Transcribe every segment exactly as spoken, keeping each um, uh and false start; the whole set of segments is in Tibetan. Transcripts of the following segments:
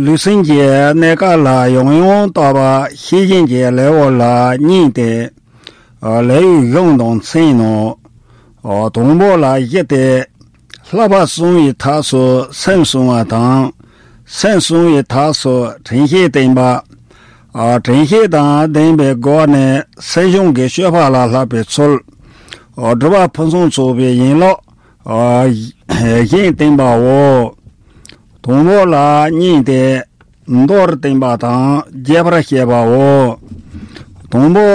ལུས་སེམས་ཀྱི་གནས་སྐབས་ལ་ཡང་ཡང་བརྟག་པ་ཤེས་བཞིན་གྱི་ལེའུ་ལ་གཉིས་ཏེ། ལེའུའི་གཞུང་དང་མཚན་ནོ། དང་པོ་ལ་བཞི་སྟེ། བསླབ་པ་བསྲུང་བའི་ཐབས་སུ་སེམས་བསྲུང་བ་དང་། སེམས་བསྲུང་བའི་ཐབས་སུ་དྲན་ཤེས་བསྟེན་པ། དྲན་ཤེས་དང་ལྡན་པའི་སྒོ་ནས་སེམས་བྱུང་གི་སྤྱོད་པ་ལ་བསླབ་པའི་ཚུལ། སྒྲུབ་པ་ཕུན་སུམ་ཚོགས་པའི་ཡན་ལག་གཞན་བསྟན་པའོ། དང་པོ་ལ་གཉིས་ཏེ། མདོར་བསྟན་པ་དང་རྒྱས་པར་བཤད་པའོ། དང་པོ་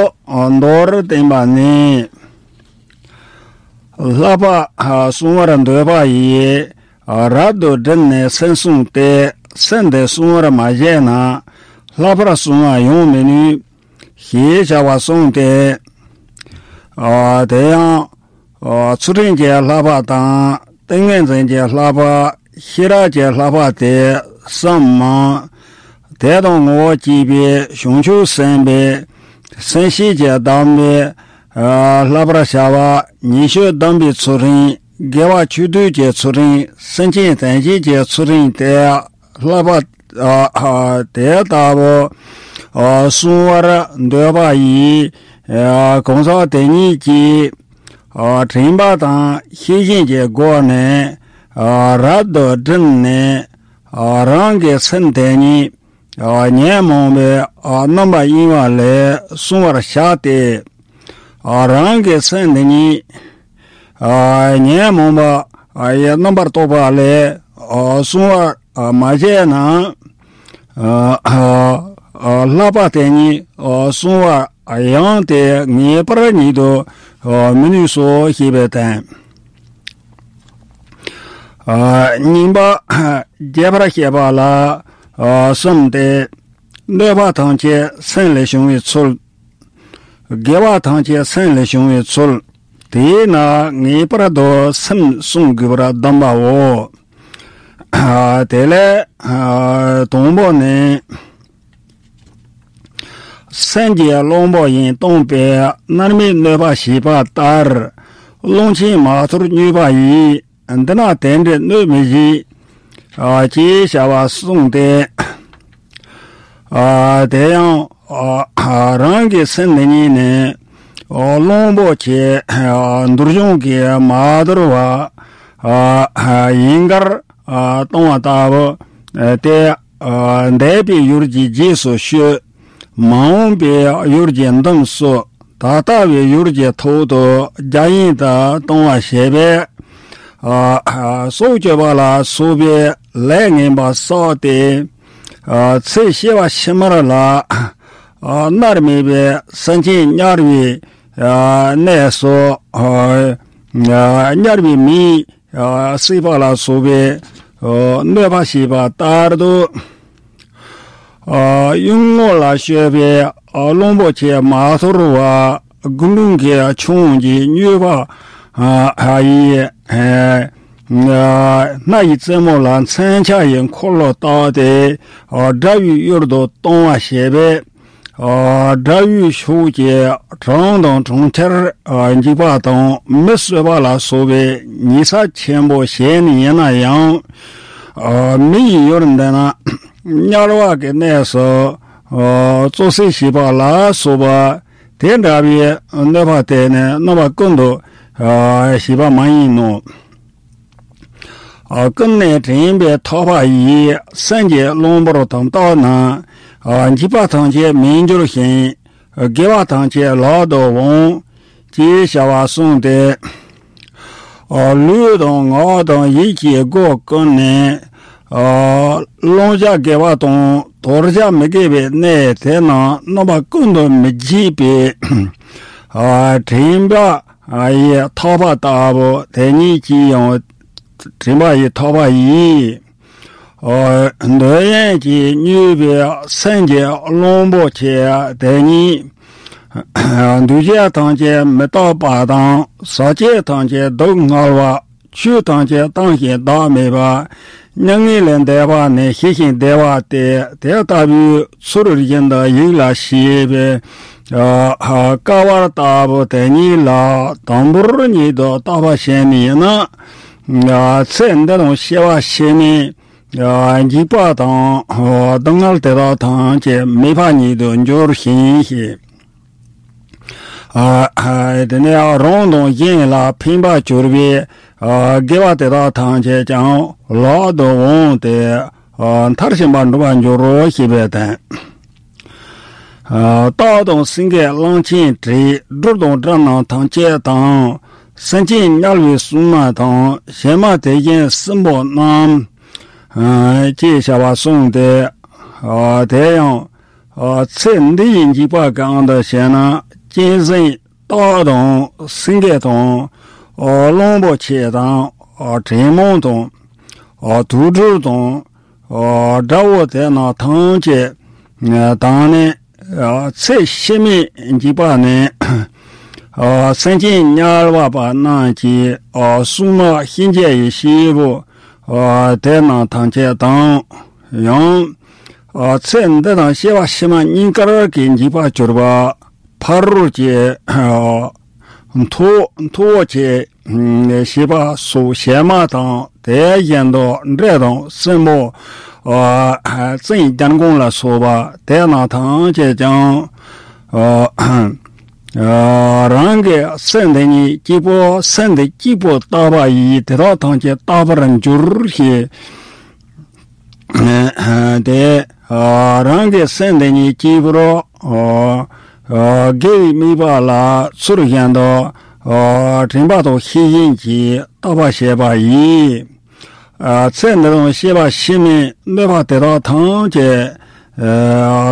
མདོར་བསྟན་པ་ནི། བསླབ་པ་བསྲུང་བར་འདོད་པ་ཡིས། རབ་ཏུ་བསྒྲིམས་ནས་སེམས་བསྲུངས་ཏེ། སེམས་དེ་བསྲུང་བར་མ་བྱས་ན། བསླབ་པར་བསྲུང་བ་ཡོང་མི་ནུས། ཞེས་བྱ་བ་གསུངས་ཏེ། དེ་ཡང་ཚུལ་ཁྲིམས་ཀྱི་བསླབ་པ་དང་། ཏིང་ངེ་འཛིན་གྱི་བསླབ་པ། ཤེས་རབ་ཀྱི་བསླབ་པ་སྟེ་གསུམ་མོ། དེ་དང་ངོ་བོ་གཅིག་པའི་བྱང་ཆུབ་སེམས་དཔའི་སེམས་བསྐྱེད་ཀྱི་གདམས་པའི་བསླབ་པར་བྱ་བ། ཉེས་སྤྱོད་སྡོམ་པའི་ཚུལ་ཁྲིམས། དགེ་བ་ཆོས་སྡུད་ཀྱི་ཚུལ་ཁྲིམས། སེམས་ཅན་དོན་བྱེད་ཀྱི་ཚུལ་ཁྲིམས་ཏེ། བསླབ་པ་དེ་ལྟ་བུ་བསྲུང་བར་འདོད་པ་ཡིས། གང་ཟག་དེ་ཉིད་ཀྱིས། དྲན་པ་དང་ཤེས་བཞིན་གྱི་སྒོ་ནས། རབ་ཏུ་བསྒྲིམས་ནས། རང་གི་སེམས་དེ་ཉིད། ཉོན་མོངས་པའི་རྣམ་པ་གཡེང་བ་ལས་བསྲུང་བར་བྱ་སྟེ། རང་གི་སེམས་དེ་ཉིད། ཉོན་མོངས་པ་ཡི་རྣམ་པར་རྟོག་པ་ལས་བསྲུང་བར་མ་བྱས་ན། བསླབ་པ་དེ་ཉིད་བསྲུང་བ་ཡང་དེ་ངེས་པར་ཉིད་དུ་མི་ནུས་སོ་ཞེས་པའི་དོན། གཉིས་པ་རྒྱས་པར་བཤད་པ་ལ་གསུམ་སྟེ། གནོད་པ་ཐམས་ཅད་སེམས་ལས་བྱུང་བའི་ཚུལ། དགེ་བ་ཐམས་ཅད་སེམས་ལས་བྱུང་བའི་ཚུལ། དེས་ན་ངེས་པར་དུ་སེམས་བསྲུང་དགོས་པར་གདམས་པའོ། དེ་ལས་དང་པོ་ནི། སེམས་ཀྱི་གླང་པོ་ཡིས་སྟོང་པའི་མནར་མེད་གནོད་པ་བྱས་པ་ལྟར། གླང་ཆེན་མ་ཐོར་མྱོས་པ་ཡིས། འདི་ན་དེ་འདྲའི་གནོད་མི་བྱེད། ཅེས་བྱ་བ་གསུངས་ཏེ། དེ་ཡང་རང་གི་སེམས་འདི་ཉིད་ནི་གླང་པོ་ཆེ་འདུལ་བྱུང་གིས་མ་དོར་བ་ཡིན་གར་གཏོང་བ་ལྟ་བུ་སྟེ། འདས་པའི་ཡུལ་གྱི་རྗེས་སུ་ཤོད། མ་འོངས་པའི་ཡུལ་གྱི་མདུན་སོ། ད་ལྟ་བའི་ཡུལ་གྱི་ཐོག་ཏུ་རྒྱ་ཡན་དུ་གཏོང་བ་བྱས་པས། སྲོག་གཅོད་པ་ལ་སོགས་པའི་ལས་ངན་པ་བསགས་ཏེ། ཚེ་ཤི་བ་ཕྱི་མར་ལ་མནར་མེད་པའི་སེམས་ཅན་དམྱལ་བའི་གནས་སུ། དམྱལ་བའི་མེས་བསྲེགས་པ་ལ་སོགས་པའི་གནོད་པ་བྱས་པ་ལྟར་དུ། གཡུལ་ངོ་ལ་སྤྱོད་པའི་གླང་པོ་ཆེ་མ་ཐོར་བ་དགུང་ལོ་གི་ཆུང་གི་མྱོས་པ་ཡིས། སྣ་ཡི་རྩེ་མོ་ལ་མཚོན་ཆ་ཡི་འཁོར་ལོ་བཏགས་ཏེ། དགྲ་བོའི་ཡུལ་དུ་གཏོང་བ་བྱས་པས། དགྲ་བོའི་ཕྱོགས་ཀྱི་གྲོང་དང་གྲོང་ཁྱེར། འཇིགས་པ་དང་མི་གསོད་པ་ལ་སོགས་པའི་ཉེས་ཚབས་ཆེན་པོ་བྱས་ནས་ཡིན་ན་ཡང་། མི་ཡི་ཡུལ་འདི་ན་དམྱལ་བ་གི་གནས་སུ་བཙོ་བསྲེག་བྱས་པ་ལ་སོགས་པ་དེ་འདྲ་བའི་གནོད་པ་དེ་ནི་རྣམ་པ་ཀུན་ཏུ་བྱས་པ་མ་ཡིན་ནོ། ཀུན་ནས་དྲན་པའི་ཐག་པ་ཡིས་སེམས་ཀྱི་གླང་པོར་དམ་བཏགས་ན། འཇིགས་པ་ཐམས་ཅད་མེད་འགྱུར་ཞིང་། དགེ་བ་ཐམས་ཅད་ལག་ཏུ་འོང་། ཅེས་བྱ་བ་གསུངས་ཏེ། ལུས་དང་ངག་དང་ཡིད་ཀྱི་སྒོ་ཀུན་ནས། བླང་བྱ་དགེ་བ་དང་དོར་བྱ་མི་དགེ་བའི་གནས་དེ་རྣམས་རྣམ་པ་ཀུན་ཏུ་མི་བགྱིད་པའི་དྲན་པ་ཡི་ཐག་པ་ལྟ་བུ་དེ་ཉིད་ཀྱིས་ཡང་། དྲན་པ་ཡི་ཐག་པ་ཡིས། འདོད་ཡོན་གྱིས་མྱོས་པའི་སེམས་ཀྱི་གླང་པོ་ཆེ་དེ་ཉིད། འདུས་བྱས་ཐམས་ཅད་མི་རྟག་པ་དང་། ཟག་བཅས་ཐམས་ཅད་སྡུག་བསྔལ་བ། ཆོས་ཐམས་ཅད་གཏང་ཞིང་བདག་མེད་པ། མྱ་ངན་ལས་འདས་པ་ནི་ཞི་ཞིང་བདེ་བ་སྟེ། དེ་ལྟ་བུའི་ཚུལ་རིམ་བཞིན་དུ་ཡིད་ལ་བྱེད་པའི། སྐལ་བ་ལྟ་བུ་དེ་ཉིད་ལ་དང་པོར་ཉིད་དུ་བརྟག་པ་བྱས་ནས་ཡིན་ན། ཚེ་འདི་དང་སྐྱེ་བ་ཕྱི་མའི་ འཇིགས་པ་དང་སྡུག་བསྔལ་དེ་དག་ཐམས་ཅད་མེད་པ་ཉིད་དུ་འགྱུར་ཞིང་ཞེས། དེ་ནས་རང་དང་གཞན་ལ་ཕན་པར་གྱུར་པའི་དགེ་བ་དེ་དག་ཐམས་ཅད་ཀྱང་ལག་ཏུ་འོངས་ཏེ་མཐར་ཕྱིན་པར་འགྲུབ་པར་འགྱུར་རོ་ཞེས་པའི་དོན། སྟག་དང་སེང་གེ་གླང་ཆེན་དྲེད། འབྲུག་དང་སྒྲ་རྣམས་ཐམས་ཅད་དང་། སེམས་ཅན་དམྱལ་བའི་སྲུང་མ་དང་། གཞན་མ་དེ་བཞིན་གསུམ་པོ་རྣམས། ཅེས་བྱ་བ་གསུངས་ཏེ། དེ་ཡང་ཚེ་འདི་ཡི་འཇིགས་པ་གང་དུ་ཞེ་ན། གཅན་གཟན་སྟག་དང་སེང་གེ་དང་། གླང་པོ་ཆེ་དང་། དྲེད་མོང་དང་། དུག་སྦྲུལ་དང་། དགྲ་བོ་དེ་རྣམས་ཐམས་ཅད་དང་ནི། ཚེ་ཕྱི་མའི་འཇིགས་པ་ནི། སེམས་ཅན་དམྱལ་བ་པ་རྣམས་ཀྱི་སྲུང་མ་གཤིན་རྗེ་ཡི་སྐྱེས་བུ་དེ་རྣམས་ཐམས་ཅད་དང་། ཡང་། ཚེ་འདི་དང་སྐྱེ་བ་ཕྱི་མ་གཉིས་ཀར་གྱི་འཇིགས་པ་གྱུར་པ། ཕ་རོལ་གྱི། མཐུ་མཐུ་བོ་ཆེ། ཞེས་པ་སོགས་གཞན་མ་དང་དེ་བཞིན་དུ་འདྲེ་དང་སྲིན་པོ། བཙན་རྒྱལ་འགོང་ལ་སོགས་པ་དེ་རྣམས་ཐམས་ཅད་ཀྱང་། རང་གི་སེམས་འདི་ཉིད་གཅིག་པུ་སེམས་འདི་གཅིག་པུ་རྟག་པ་ཡིས་དེ་དག་ཐམས་ཅད་རྟག་པར་འགྱུར་ཞེས། དེ་རང་གི་སེམས་འདི་ཉིད་གཅིག་པུར་དགེ་བའི་དམིགས་པ་ལ་ཚུལ་བཞིན་དུ་དྲན་པ་དང་ཤེས་བཞིན་གྱིས་བརྟག་པ་བྱས་པ་ཡིས། ཚེ་འདི་དང་སྐྱེ་བ་ཕྱི་མའི་གནོད་པ་དེ་དག་ཐམས་ཅད་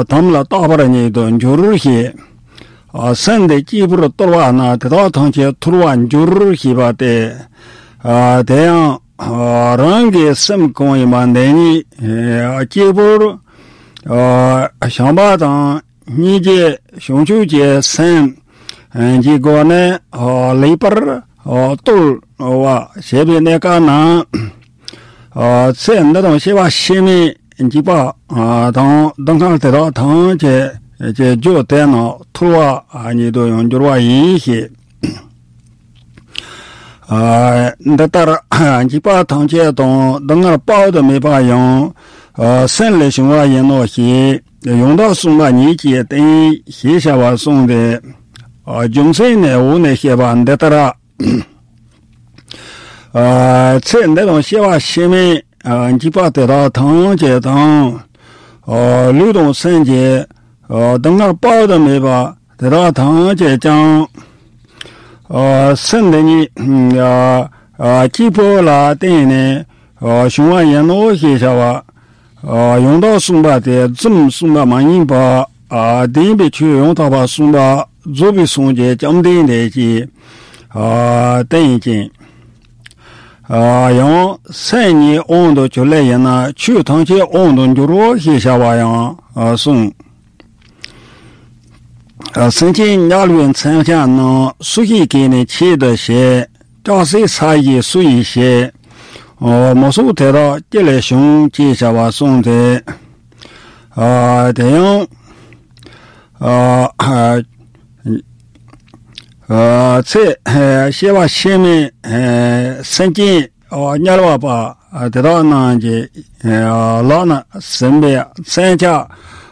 དམ་ལ་རྟག་པར་ཉིད་དུ་འགྱུར་ཞེས། སེམས་འདི་གཅིག་པུར་གཏོར་བ་ན་དེ་དག་ཐམས་ཅད་ཐུལ་བར་འགྱུར་ཞེས་པ་སྟེ། དེ་ཡང་། རང་གི་སེམས་གང་ཡིན་པ་འདི་ཉིད་གཅིག་པུར་བྱམས་པ་དང་སྙིང་རྗེ་བྱང་ཆུབ་ཀྱི་སེམས་ཀྱི་སྒོ་ནས་ལེགས་པར་གཏོར་བ་བྱས་པའི་གནས་སྐབས་ན། ཚེ་འདི་དང་སྐྱེ་བ་ཕྱི་མའི་འཇིགས་པ་དང་སྡུག་བསྔལ་དེ་དག་ཐམས་ཅད་ཀྱི་རྒྱུ་དེ་རྣམས་ཐུལ་བ་ཉིད་དུ་ཡང་འགྱུར་བ་ཡིན་ཞེས། འདི་ལྟར་འཇིགས་པ་ཐམས་ཅད་དང་སྡུག་བསྔལ་དཔག་ཏུ་མེད་པ་ཡང་སེམས་ལས་བྱུང་བ་ཡིན་ནོ་ཞེས་ཡང་དག་གསུངས་པ་ཉིད་ཀྱིས་བསྟན་ཞེས་བྱ་བ་གསུངས་ཏེ། རྒྱུ་མཚན་ནི་འོག་ནས་བཤད་པ་འདི་ལྟར། ཚེ་འདི་དང་སྐྱེ་བ་ཕྱི་མའི་འཇིགས་པ་དེ་དག་ཐམས་ཅད་དང་། ལུས་དང་སེམས་ཀྱི་སྡུག་བསྔལ་དཔག་ཏུ་མེད་པ་དེ་དག་ཐམས་ཅད་ཀྱང་། སེམས་འདི་ཉིད་གཅིག་པུ་ལ་བརྟེན་ནས་བྱུང་བ་ཡིན་ནོ་ཞེས་བྱ་བ། ཡང་དག་གསུངས་པ་དེ་རྫུན་གསུངས་པ་མ་ཡིན་པ། བདེན་པའི་ཆོས་ཡང་དག་པར་གསུངས་པ་རྫོགས་པའི་སངས་རྒྱས་བཅོམ་ལྡན་འདས་ཀྱིས་བསྟན་ཅིང་། ཡང་སེམས་ཉིད་དབང་དུ་གྱུར་ལེ་ཡིན་ན་ཆོས་ཐམས་ཅད་དབང་དུ་འགྱུར་རོ་ཞེས་བྱ་བ་ཡང་གསུངས། སེམས་ཅན་དམྱལ་བའི་མཚོན་ཆ་རྣམས། སུ་ཞིག་གིས་ནི་ཆེད་དུ་བྱས། ལྕགས་སྲེག་ས་གཞི་སུ་ཡིས་བྱས། མི་སྲོག་དེ་དག་ཅི་ལས་བྱུང་། ཅེས་བྱ་བ་གསུངས་ཏེ། དེ་ཡང་། ཚེ་སྐྱེ་བ་ཕྱི་མའི་སེམས་ཅན་དམྱལ་བ་པ་དེ་དག་རྣམས་ཀྱི་ལག་ན་ཟིན་པའི་མཚོན་ཆ།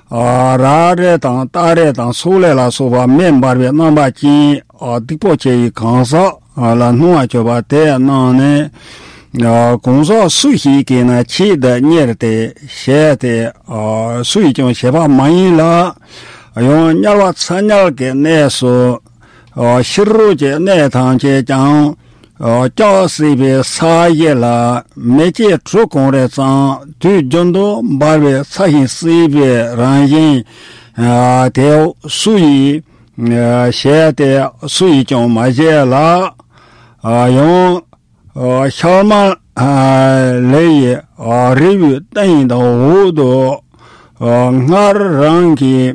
རལ་གྲི་དང་སྟ་རེ་དང་སོག་ལེ་ལ་སོགས་པ་མེ་འབར་བའི་རྣམ་པ་ཅན་སྡུག་པོ་ཆེ་ཡི་གང་ཟག་ལ་སྣང་བ་བྱེད་པ་དེ་རྣམས་ནི། གང་ཟག་སུ་ཞིག་གིས་ན་ཆེད་དུ་གཉེར་ཏེ་བྱས་ཏེ། སུ་ཡིས་ཀྱང་བྱས་པ་མ་ཡིན་ལ། ཡང་དམྱལ་བ་ཚ་དམྱལ་གྱི་གནས་སུ། ཕྱི་རོལ་གྱི་གནས་ཐམས་ཅད་ཀྱང་། ལྕགས་བསྲེགས་པའི་ས་གཞི་ལ་མེ་ལྕེ་དྲུག་གང་རེ་ཙམ་དུས་རྒྱུན་དུ་འབར་བའི་ཚ་ཞིང་བསིལ་བའི་རང་བཞིན་དེ་སུ་ཡིས་བྱས་ཏེ་སུ་ཡིས་ཀྱང་མ་བྱས་ལ། ཡང་ཤལ་མ་ལི་ཡི་རི་བོའི་སྟེང་དང་འོག་ཏུ་སྔར་རང་གི་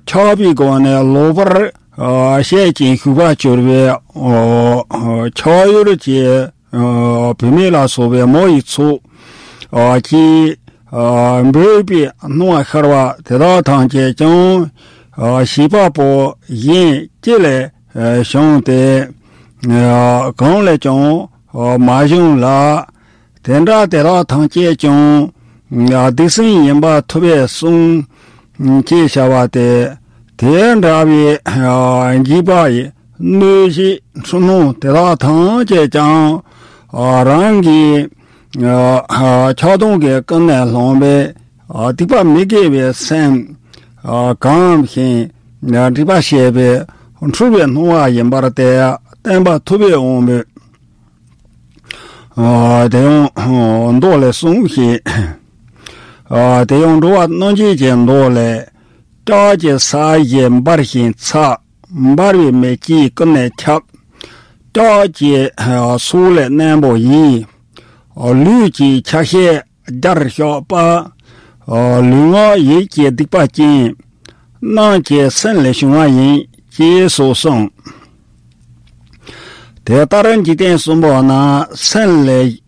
ཆགས་པའི་སྒོ་ནས་ལོག་པར་བཤད་ཅིང་ཞུགས་པར་གྱུར་པའི་ཆགས་ཡུལ་གྱི་བུད་མེད་ལ་སོགས་པའི་མོ་ཡི་ཚོགས་ཀྱིས་འབོད་པའི་སྣང་བ་ཤར་བ་དེ་དག་ཐམས་ཅད་ཀྱང་བྱིས་པ་པོ་གཞན་ཅི་ལས་བྱུང་སྟེ། གང་ལས་ཀྱང་མ་བྱུང་ལ། དེ་འདྲ་དེ་དག་ཐམས་ཅད་ཀྱང་སྡིག་སྲིན་ཡིན་པར་ཐུབ་པས་གསུངས། ཅེས་བྱ་བ་སྟེ། དེ་འདྲ་བའི་འཇིགས་པ་ཡི་གནོད་བྱེད་འཁྲུལ་སྣང་དེ་དག་ཐམས་ཅད་ཀྱང་རང་གི་ཆགས་སྡང་གི་ཀུན་ནས་བསླངས་པའི་སྡིག་པ་མི་དགེ་བའི་སེམས་གང་བཞིན་སྒྲིབ་པ་ཞེས་པའི་འཁྲུལ་པའི་སྣང་བ་ཡིན་པར་དེ་བསྟན་པ་ཐུབ་པའི་དབང་པོས། ཨ། དེ་ཡང་མདོ་ལས་གསུངས་ཤིང་། ཨ། དེ་ཡང་འགྲོ་བ་རྣམས་ཀྱི་མདོ་ལས། སྐྲག་བྱེད་ས་གཞི་འབར་ཞིང་ཚ། འབར་བའི་མེ་ལྕེ་ཀུན་ནས་ཁྱབ། སྐྲག་བྱེད་སོགས་ལས་རྣོན་པོ་ཡིན། ལུས་ཀྱི་ཆ་ཤས་རྒྱར་ཤོག་པ། ལུས་ངག་ཡིད་ཀྱི་སྡིག་པ་ཅན། རྣམས་ཀྱི་སེམས་ལས་བྱུང་བ་ཡིན། ཅེས་སོགས་གསུངས། དེ་ལྟར་འཇིག་རྟེན་གསུམ་པོ་ན་སེམས་ལས་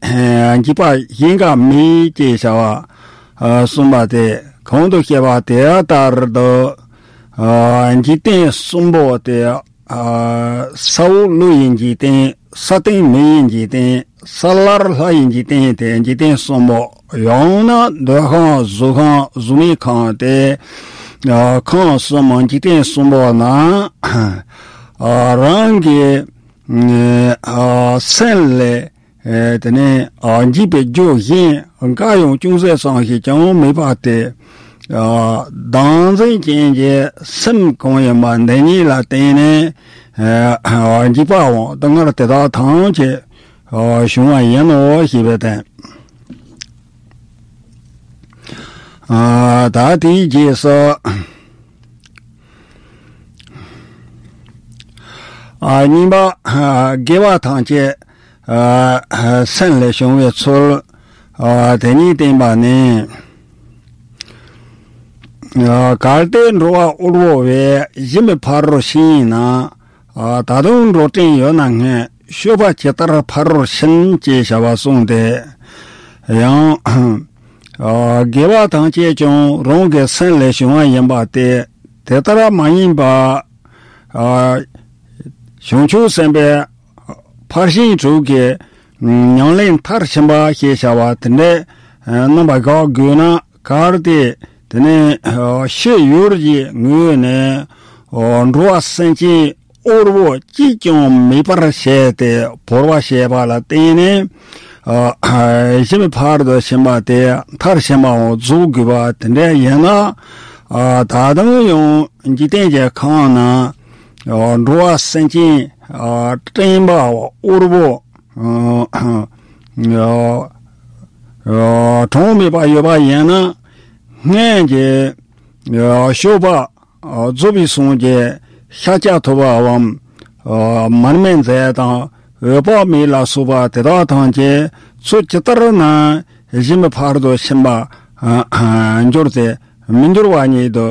འཇིགས་པ་གཞན་གང་མེད་ཅེས་བྱ་བ་གསུངས་པ་སྟེ། གོང་དུ་བཤད་པ་དེ་ལྟར་དུ། འཇིག་རྟེན་གསུམ་པོ་དེ། ས་འོག་ཀླུ་ཡི་འཇིག་རྟེན། ས་སྟེང་མི་ཡི་འཇིག་རྟེན། ས་བརླ་ལྷ་ཡི་འཇིག་རྟེན་ཏེ། འཇིག་རྟེན་གསུམ་པོ། ཡང་ན་འདོད་ཁམས་གཟུགས་ཁམས་གཟུགས་མེད་ཁམས་ཏེ། ཁམས་གསུམ་འཇིག་རྟེན་གསུམ་པོ་ན། རང་གི་སེམས་ལས། དེ་ནས་འཇིགས་པའི་རྒྱུ་གཞན་འགའ་ཡང་ཅུང་ཟད་ཙམ་ཞིག་ཀྱང་མེད་པ་སྟེ། བདག་འཛིན་ཅན་གྱི་སེམས་གང་ཡིན་པ་འདི་ཉིད་ལ་བརྟེན་ནས། འཇིགས་པའང་སྡུག་བསྔལ་དེ་དག་ཐམས་ཅད་བྱུང་བ་ཡིན་ནོ་ཞེས་པའི་དོན། ད་དེའི་རྗེས་སུ། གཉིས་པ། དགེ་བ་ཐམས་ཅད་སེམས་ལས་བྱུང་བའི་ཚུལ། དེ་ཉིད་བསྟན་པ་ནི། གལ་ཏེ་འགྲོ་བ་དབུལ་བོ་བས་སྦྱིན་པའི་ཕ་རོལ་ཕྱིན་ཡིན་ན། ད་དུང་འགྲོ་བྲན་ཡོད་ན་སྔོན་སྤྱོད་པ་ཇི་ལྟར་ཕ་རོལ་ཕྱིན་ཅེས་བྱ་བ་གསུངས་ཏེ། ཡང་། དགེ་བ་ཐམས་ཅད་ཀྱང་རང་གི་སེམས་ལས་བྱུང་བ་ཡིན་པ་སྟེ། དེ་ལྟར་མ་ཡིན་པ། བྱང་ཆུབ་སེམས་དཔའི་ཕར་ཕྱིན་དྲུག་གི་ཉམས་ལེན་མཐར་ཕྱིན་པ་ཞེས་བྱ་བ་དེ་འདྲའི་རྣམ་པ་བཞག་དགོས་ན། གལ་ཏེ་དེ་ནི་ཕྱི་ཡུལ་གྱི་ངོས་ནས་འགྲོ་བ་སེམས་ཅན་དབུལ་བོ་གཅིག་ཀྱང་མེད་པར་བྱས་ཏེ་བོར་བ་བྱས་པ་ལ་བརྟེན་ནས། སྦྱིན་པའི་ཕ་རོལ་ཏུ་ཕྱིན་པ་དེ་མཐར་ཕྱིན་པའང་རྫོགས་དགོས་པ་དེ་འདྲ་ཡིན་ན། ད་དུང་ཡང་འཇིག་རྟེན་གྱི་ཁམས་ན་འགྲོ་བ་སེམས་ཅན་བཀྲེན་པ་དབུལ་བོ། གྲངས་མེད་པ་ཡོད་པ་ཡིན་ན། སྔོན་གྱི་སྤྱོད་པ་རྫོགས་པའི་སངས་རྒྱས་ཤཱཀྱ་ཐུབ་པའམ། མར་མེ་མཛད་དང་འོད་དཔག་མེད་ལ་སོགས་པ་དེ་དག་ཐམས་ཅད་ཚུལ་ཇི་ལྟར་ན་སྦྱིན་པའི་ཕ་རོལ་ཏུ་ཕྱིན་པ་འགྱུར་ཏེ་མི་འགྱུར་བ་ཉིད་དུ་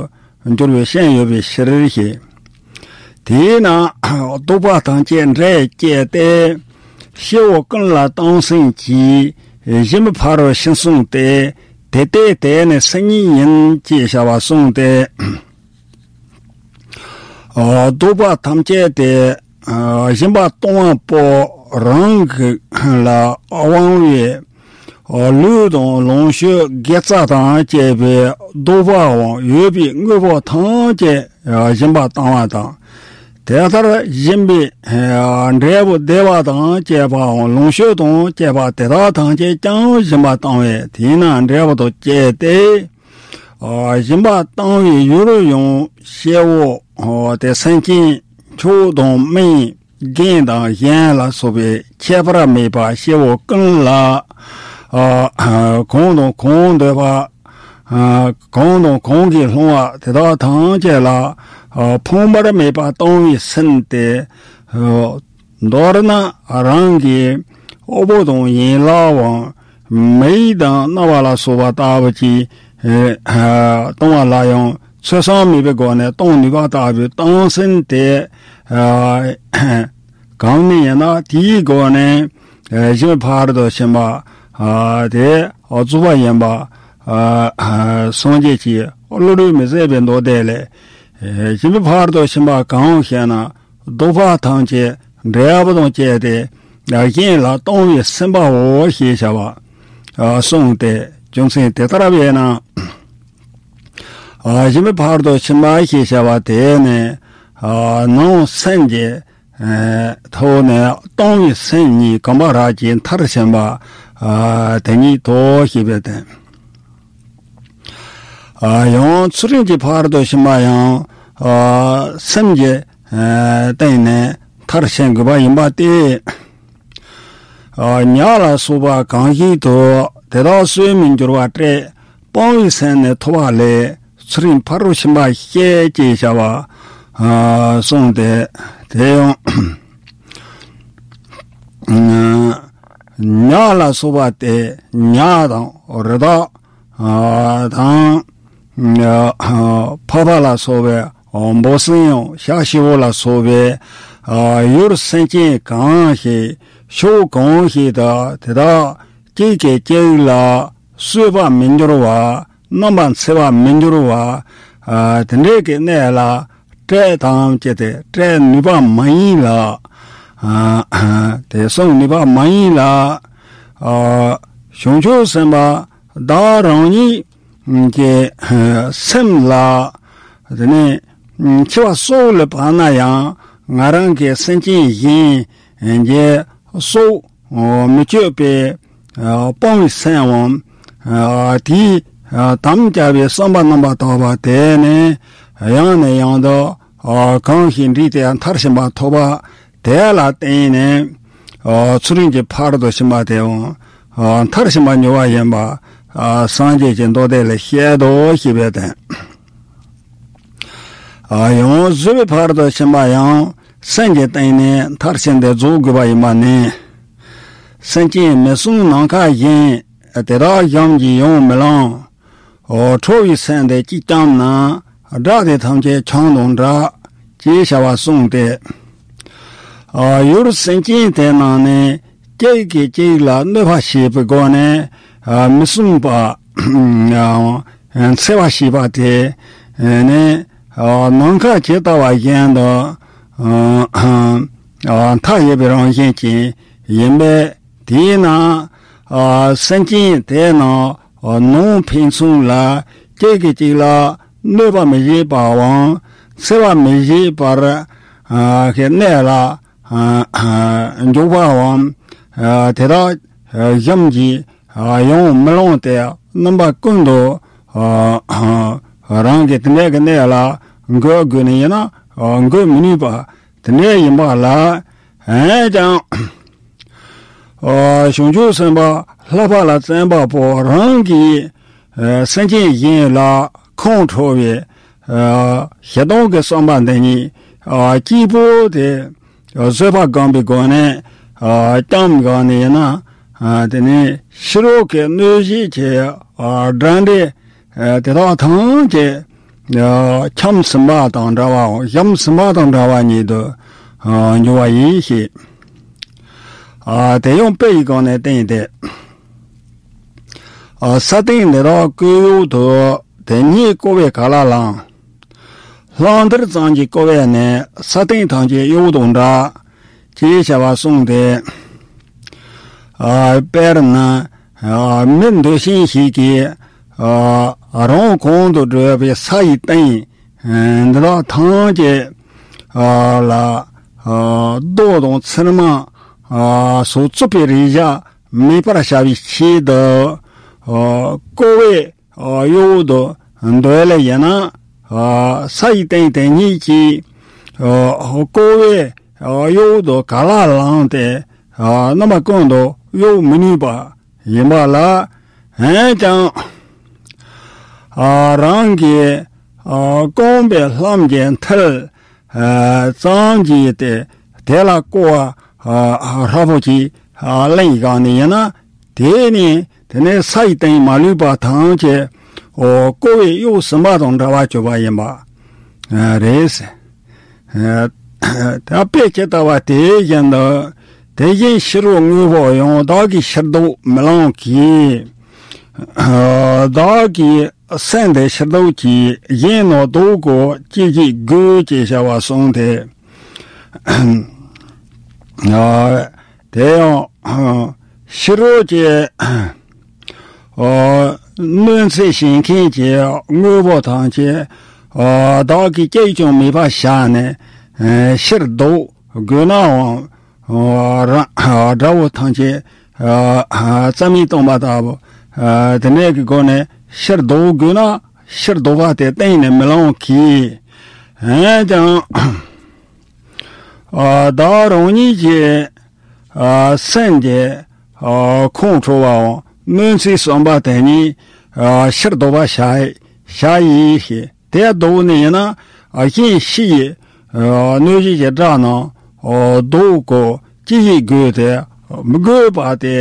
འགྱུར་བའི་ཞེན་ཡོད་པའི་ཕྱིར་ཞེས། དེས་ན་བདོག་པ་ཐམས་ཅད་འབྲས་བཅས་ཏེ། སྐྱེ་བོ་ཀུན་ལ་སྟོང་སེམས་ཀྱིས། སྦྱིན་པའི་ཕ་རོལ་ཕྱིན་གསུངས་ཏེ། དེ་ལྟས་དེ་ནི་སེམས་ཉིད་ཡིན་ཅེས་བྱ་བ་གསུངས་ཏེ། བདོག་པ་ཐམས་ཅད་དེ་སྦྱིན་པ་གཏོང་བ་པོ་རང་གི་ལ་དབང་བའི་ལུས་དང་ལོངས་སྤྱོད་དགེ་རྩ་དང་བཅས་པའི་བདོག་པའང་ཡོད་པའི་དངོས་པོ་ཐམས་ཅད་སྦྱིན་པ་བཏང་བ་དང་། དེ་ལྟར་སྦྱིན་པའི་འབྲས་བུ་བདེ་བ་དང་བཅས་པའང་ལོངས་སྤྱོད་དང་བཅས་པ་དེ་དག་ཐམས་ཅད་ཀྱང་སྦྱིན་པ་བཏང་བས་དེས་ན་འབྲས་བུ་དང་བཅས་ཏེ། སྦྱིན་པ་བཏང་བའི་ཡུལ་ཡང་སྐྱེ་བོ་དེ་སེམས་ཅན་ཕྱུགས་དང་དམན་རྒན་དང་གཞོན་ལ་སོགས་པའི་ཁྱད་པར་མེད་པ་སྐྱེ་བོ་ཀུན་ལ། གང་དང་གང་འདོད་པ། གང་དང་གང་གིས་བསླངས་པ་དེ་དག་ཐམས་ཅད་ལ་ཕངས་པར་མེད་པར་བཏང་བའི་སེམས་ཏེ། མདོར་ན་རང་གི་དབུལ་པོ་དང་ཡན་ལག་དབང་མེ་དང་སྣ་བ་ལ་སོགས་པ་ལྟ་བུ་གྱིས་གཏོང་བ་ལ་ཡང་ཚོད་བསྲང་མེད་པའི་སྒོ་ནས་གཏོང་ནུས་པ་ལྟ་བུའི་བཏང་སེམས་དེ་གང་ནས་ཡིན་ན་དེའི་སྒོ་ནས་སྦྱིན་པའི་ཕ་རོལ་ཏུ་ཕྱིན་པ་དེ་རྫོགས་པ་ཡིན་པ་སངས་རྒྱས་ཀྱི་བློ་གྲོས་མི་ཟད་པའི་མདོ་སྡེ་ལས། སྦྱིན་པའི་ཕ་རོལ་ཏུ་ཕྱིན་པ་གང་ཞེ་ན། བདོག་པ་ཐམས་ཅད་འབྲས་བུ་དང་བཅས་ཏེ་གཞན་ལ་གཏོང་བའི་སེམས་པའོ་ཞེས་བྱ་བ། གསུངས་ཏེ། རྒྱུ་མཚན་དེ་ལྟར་བས་ན། ཞི་མི་ཕ་རོལ་ཏུ་ཕྱིན་པ་ཞེས་བྱ་བ་དེ་ནི། ནང་སེམས་ཀྱི། ཐོག་ནས་སྟོང་བའི་སེམས་ཉིད་གོམས་པ་རབ་ཀྱིས་མཐར་ཕྱིན་པ། དེ་ཉིད་དོ་ཞེས་པའི་དོན། ཡང་ཚུལ་ཁྲིམས་ཀྱི་ཕ་རོལ་ཏུ་ཕྱིན་པ་ཡང་། སེམས་ཀྱི་སྟེང་ནས་མཐར་ཕྱིན་དགོས་པ་ཡིན་པ་སྟེ། ཉ་ལ་སོགས་པ་གང་ཞིག་ཏུ་དེ་དག་གསོས་མི་འགྱུར་བ་སྤྲད། སྤང་བའི་སེམས་ནི་ཐོབ་པ་ལས། ཚུལ་ཁྲིམས་ཕ་རོལ་ཕྱིན་པ་བཤད་ཅེས་བྱ་བ། གསུངས་ཏེ། དེ་ཡང་། ཉ་ལ་སོགས་པ་སྟེ། ཉ་དང་རི་དྭགས་དང་། ཕག་པ་ལ་སོགས་པའི་འབུ་སྲིན་ཡང་ཤ་ཤི་བོ་ལ་སོགས་པའི་ཡུལ་སེམས་ཅན་གང་ཞིག་ཕྱོགས་གང་ཞིག་ཏུ་དེ་དག་གཅིག་གིས་གཅིག་ལ་གསོས་པ་མི་འགྱུར་བ། རྣམ་པར་འཚེ་བ་མི་འགྱུར་བ། དེ་འདྲའི་གི་གནས་ལ་སྤྲད་དམ་ཅི་སྟེ་སྤྲད་ནུས་པ་མ་ཡིན་ལ། དེ་གསུང་ནུས་པ་མ་ཡིན་ལ། བྱང་ཆུབ་སེམས་དཔའ་བདག་རང་ཉིད་ཀྱི་སེམས་ལ། དེ་ནས་འཆི་བ་སྲོག་ལ་བབས་ན་ཡང་ང་རང་གི་སེམས་ཅན་གཞན་གྱི་སྲོག་མི་གཅོད་པའི་སྤང་བའི་སེམས་འམ། དེའི་དམ་བཅའ་བའི་བསམ་པ་རྣམ་པར་དག་པ་དེ་ནི་ཡང་ནས་ཡང་དུ་གང་ཞིག་འདྲིས་ཏེ་མཐར་ཕྱིན་པ་ཐོབ་པ། དེ་ལ་བརྟེན་ནས་ཚུལ་ཁྲིམས་ཀྱི་ཕ་རོལ་ཏུ་ཕྱིན་པ་དེའང་མཐར་ཕྱིན་པར་འགྱུར་བ་ཡིན་པ་སངས་རྒྱས་ཀྱི་མདོ་སྡེ་ལས་བཤད་དོ་ཞེས་པའི་དོན། ཡང་བཟོད་པའི་ཕ་རོལ་ཏུ་ཕྱིན་པ་ཡང་སེམས་ཀྱི་སྟེང་ནས་མཐར་ཕྱིན་ཏེ་རྫོགས་དགོས་པ་ཡིན་པ་ནི། སེམས་ཅན་མི་གསུམ་ནམ་མཁའ་བཞིན། དེ་དག་གཞན་གྱིས་ཡང་མི་བླང་། ཁྲོ་བའི་སེམས་དེ་གཅིག་བསྐྱངས་ན། དགྲ་དེ་ཐམས་ཅད་ཆང་དང་འདྲ། ཅེས་བྱ་བ་གསུངས་ཏེ། ཡུལ་སེམས་ཅན་དེ་རྣམས་ནི་གཅིག་གིས་གཅིག་ལ་གནོད་པ་བྱེད་པའི་སྒོ་ནས་མི་གསུམ་པ་འཚེ་བ་བྱེད་པ་དེ་ནི་ནམ་མཁའ་ཇི་ལྟ་བ་བཞིན་དུ་མཐའ་ཡས་པའི་རང་བཞིན་ཅན་ཡིན་པས། དེས་ན་སེམས་ཅན་དེ་རྣམས་ནང་ཕན་ཚུན་ལ་གཅིག་གིས་གཅིག་ལ་གནོད་པ་མི་བྱེད་པའམ་འཚེ་བ་མི་བྱེད་པར་གནས་ལ། འཇུག་པའམ། དེ་དག་གཞན་གྱིས་ཡང་མི་བླང་སྟེ་རྣམ་པ་ཀུན་ཏུ་རང་གི་དེ་འདྲ་གི་གནས་ལ་འགོད་དགོས་ནི་ཡིན་ན་འགོད་མི་ནུས་པ་དེ་འདྲ་ཡིན་པ་ལ། འོན་ཀྱང་། བྱང་ཆུབ་སེམས་དཔའ་ལྷག་པ་ལ་བརྩོན་པ་པོ་རང་གིས་སེམས་ཅན་གཞན་ལ་ཁོང་ཁྲོ་བའི་ཞེ་སྡང་གི་བསམ་པ་འདི་ཉིད་གཅིག་པོ་དེ་བཟོད་པ་སྒོམ་པའི་སྒོ་ནས་བསྐྱངས་དགོས་ནི་ཡིན་ན། དེ་ནི་ཕྱི་རོལ་གྱི་གནོད་བྱེད་ཀྱི་དགྲ་འདྲེ་དེ་དག་ཐམས་ཅད་འཁྱམས་ཟིན་པ་དང་འདྲ་བའམ་བཞམས་ཟིན་པ་དང་འདྲ་བ་ཉིད་དུ་འགྱུར་བ་ཡིན་ཞེས། དེ་ཡང་དཔེ་ཡི་སྒོ་ནས་བསྟན་ཏེ། ས་སྟེང་འདི་དག་ཀོའི་འོག་ཏུ་དེ་སྙེད་ཀོ་བས་ག་ལ་ལངས། ལྷག་མཐར་ཙམ་གྱིས་ཀོ་བས་ནི་ས་སྟེང་ཐམས་ཅད་གཡོགས་དང་འདྲ། ཅེས་བྱ་བ་གསུངས་ཏེ། དཔེར་ན་མི་འདོད་ཆེན་ཞིག་གིས་རང་གོང་དུ་བགྲོད་པའི་ས་ཡི་སྟེང་འདི་དག་ཐམས་ཅད་ལ་རྡོ་དང་ཚེར་མ་སོགས་རྩུབ་པའི་རེག་བྱ་མེད་པར་བྱ་བའི་ཆེད་དུ་ཀོ་བས་གཡོག་ཏུ་འདོད་ལེ་ཡིན་ན། ས་ཡི་སྟེང་དེ་ཉིད་ཀྱིས་ཀོ་བས་གཡོག་ཏུ་ག་ལ་ལངས་ཏེ་རྣམ་པ་ཀུན་ཏུ་གཡོག་མི་ནུས་པ་ཡིན་པ་ལ། འོན་ཀྱང་རང་གི་སྐོམ་པའི་ལྷམ་གྱི་མཐིལ་ཙམ་གྱིས་ཏེ་དེ་ལ་ཀོ་བ་ཧྲིལ་པོ་ཅིག་ལེན་བཞག་ནི་ཡིན་ན། དེ་ནི་དེ་ནི་ས་ཡི་སྟེང་མ་ལུས་པ་ཐམས་ཅད་ཀོ་བས་གཡོགས་ཟིན་པ་དང་འདྲ་བར་གྱུར་པ་ཡིན་པ་རེད། ད་དཔེ་ཇི་ལྟ་བ་དེ་བཞིན་དུ། དེ་བཞིན་ཕྱི་རོལ་དངོས་པོ་ཡང་བདག་གིས་ཕྱིར་ལྡོག་མི་ལང་གི། བདག་གི་སེམས་དེ་ཕྱིར་ལྡོག་གིས་གཞན་རྣམས་ལྡོག་གོ་ཅི་ཞིག་དགོས་ཅེས་བྱ་བ་གསུངས་ཏེ། དེ་ཡང་ཕྱི་རོལ་གྱི་ ཨ་གནོད་འཚེ་བྱེད་མཁན་གྱི་དངོས་པོ་ཐམས་ཅད་ཨ་བདག་གིས་གཅིག་ཀྱང་མེད་པར་བཞག་ནས་ཨ་ཕྱིར་ལྡོག་དགོས་ནའང་ཨ་རང་ཨ་དགྲ་བོ་ཐམས་ཅད་ཨ་ཨ་རྩ་མེད་གཏོང་བ་ལྟ་བུ། ཨ་དེ་འདྲའི་གི་སྒོ་ནས་ཕྱིར་ལྡོག་དགོས་ན་ཕྱིར་ལྡོག་པ་དེ་གཏན་ནས་མི་ལང་གི། འོན་ཀྱང་ཨ་བདག་རང་ཉིད་ཀྱི་ཨ་སེམས་ཀྱི་ཨ་ཁོང་ཁྲོ་བའམ་གནོད་འཚེའི་བསམ་པ་དེ་ཉིད་ཨ་ཕྱིར་ལྡོག་པར་བྱ་བྱ་ཡིས་ཤིག། དེ་ལྡོག་ནས་ཡིན་ན་ཨ་གཞན་ཕྱི་ཡི་ཨ་གནོད་བྱེད་ཀྱི་དགྲ་རྣམས་ཨ་ལྡོག་གོ་ཅི་ཞིག་དགོས་ཏེ། མི་དགོས་པ་དེ་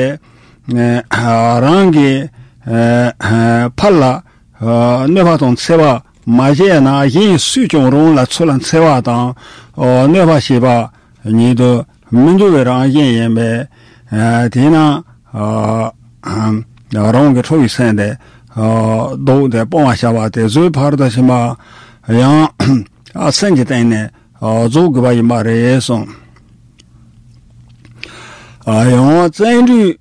ཨ་རང་གི་ཨ་ཕར་ལ་ཨ་གནོད་པ་དང་འཚེ་བ་མ་བྱས་ན་གཞན་སུས་ཀྱང་རང་ལ་ཚུར་ལ་འཚེ་བ་དང་ཨ་གནོད་པ་བྱེད་པ་ཉིད་དུ་མི་འགྱུར་བའི་རང་བཞིན་ཡིན་པས། ཨ་དེས་ན་ཨ་རང་གི་ཁྲོ་བའི་སེམས་དེ་ཨ་ལྡོག་སྟེ་སྤང་བར་བྱ་བ་དེ་བཟོད་པ་མཐར་ཕྱིན་པ་ཡང་ཨ་སེམས་ཀྱི་སྟེང་ནས་ཨ་རྫོགས་དགོས་པ་ཡིན་པ་རེད་གསུངས། ཨ་ཡང་བརྩོན་འགྲུས་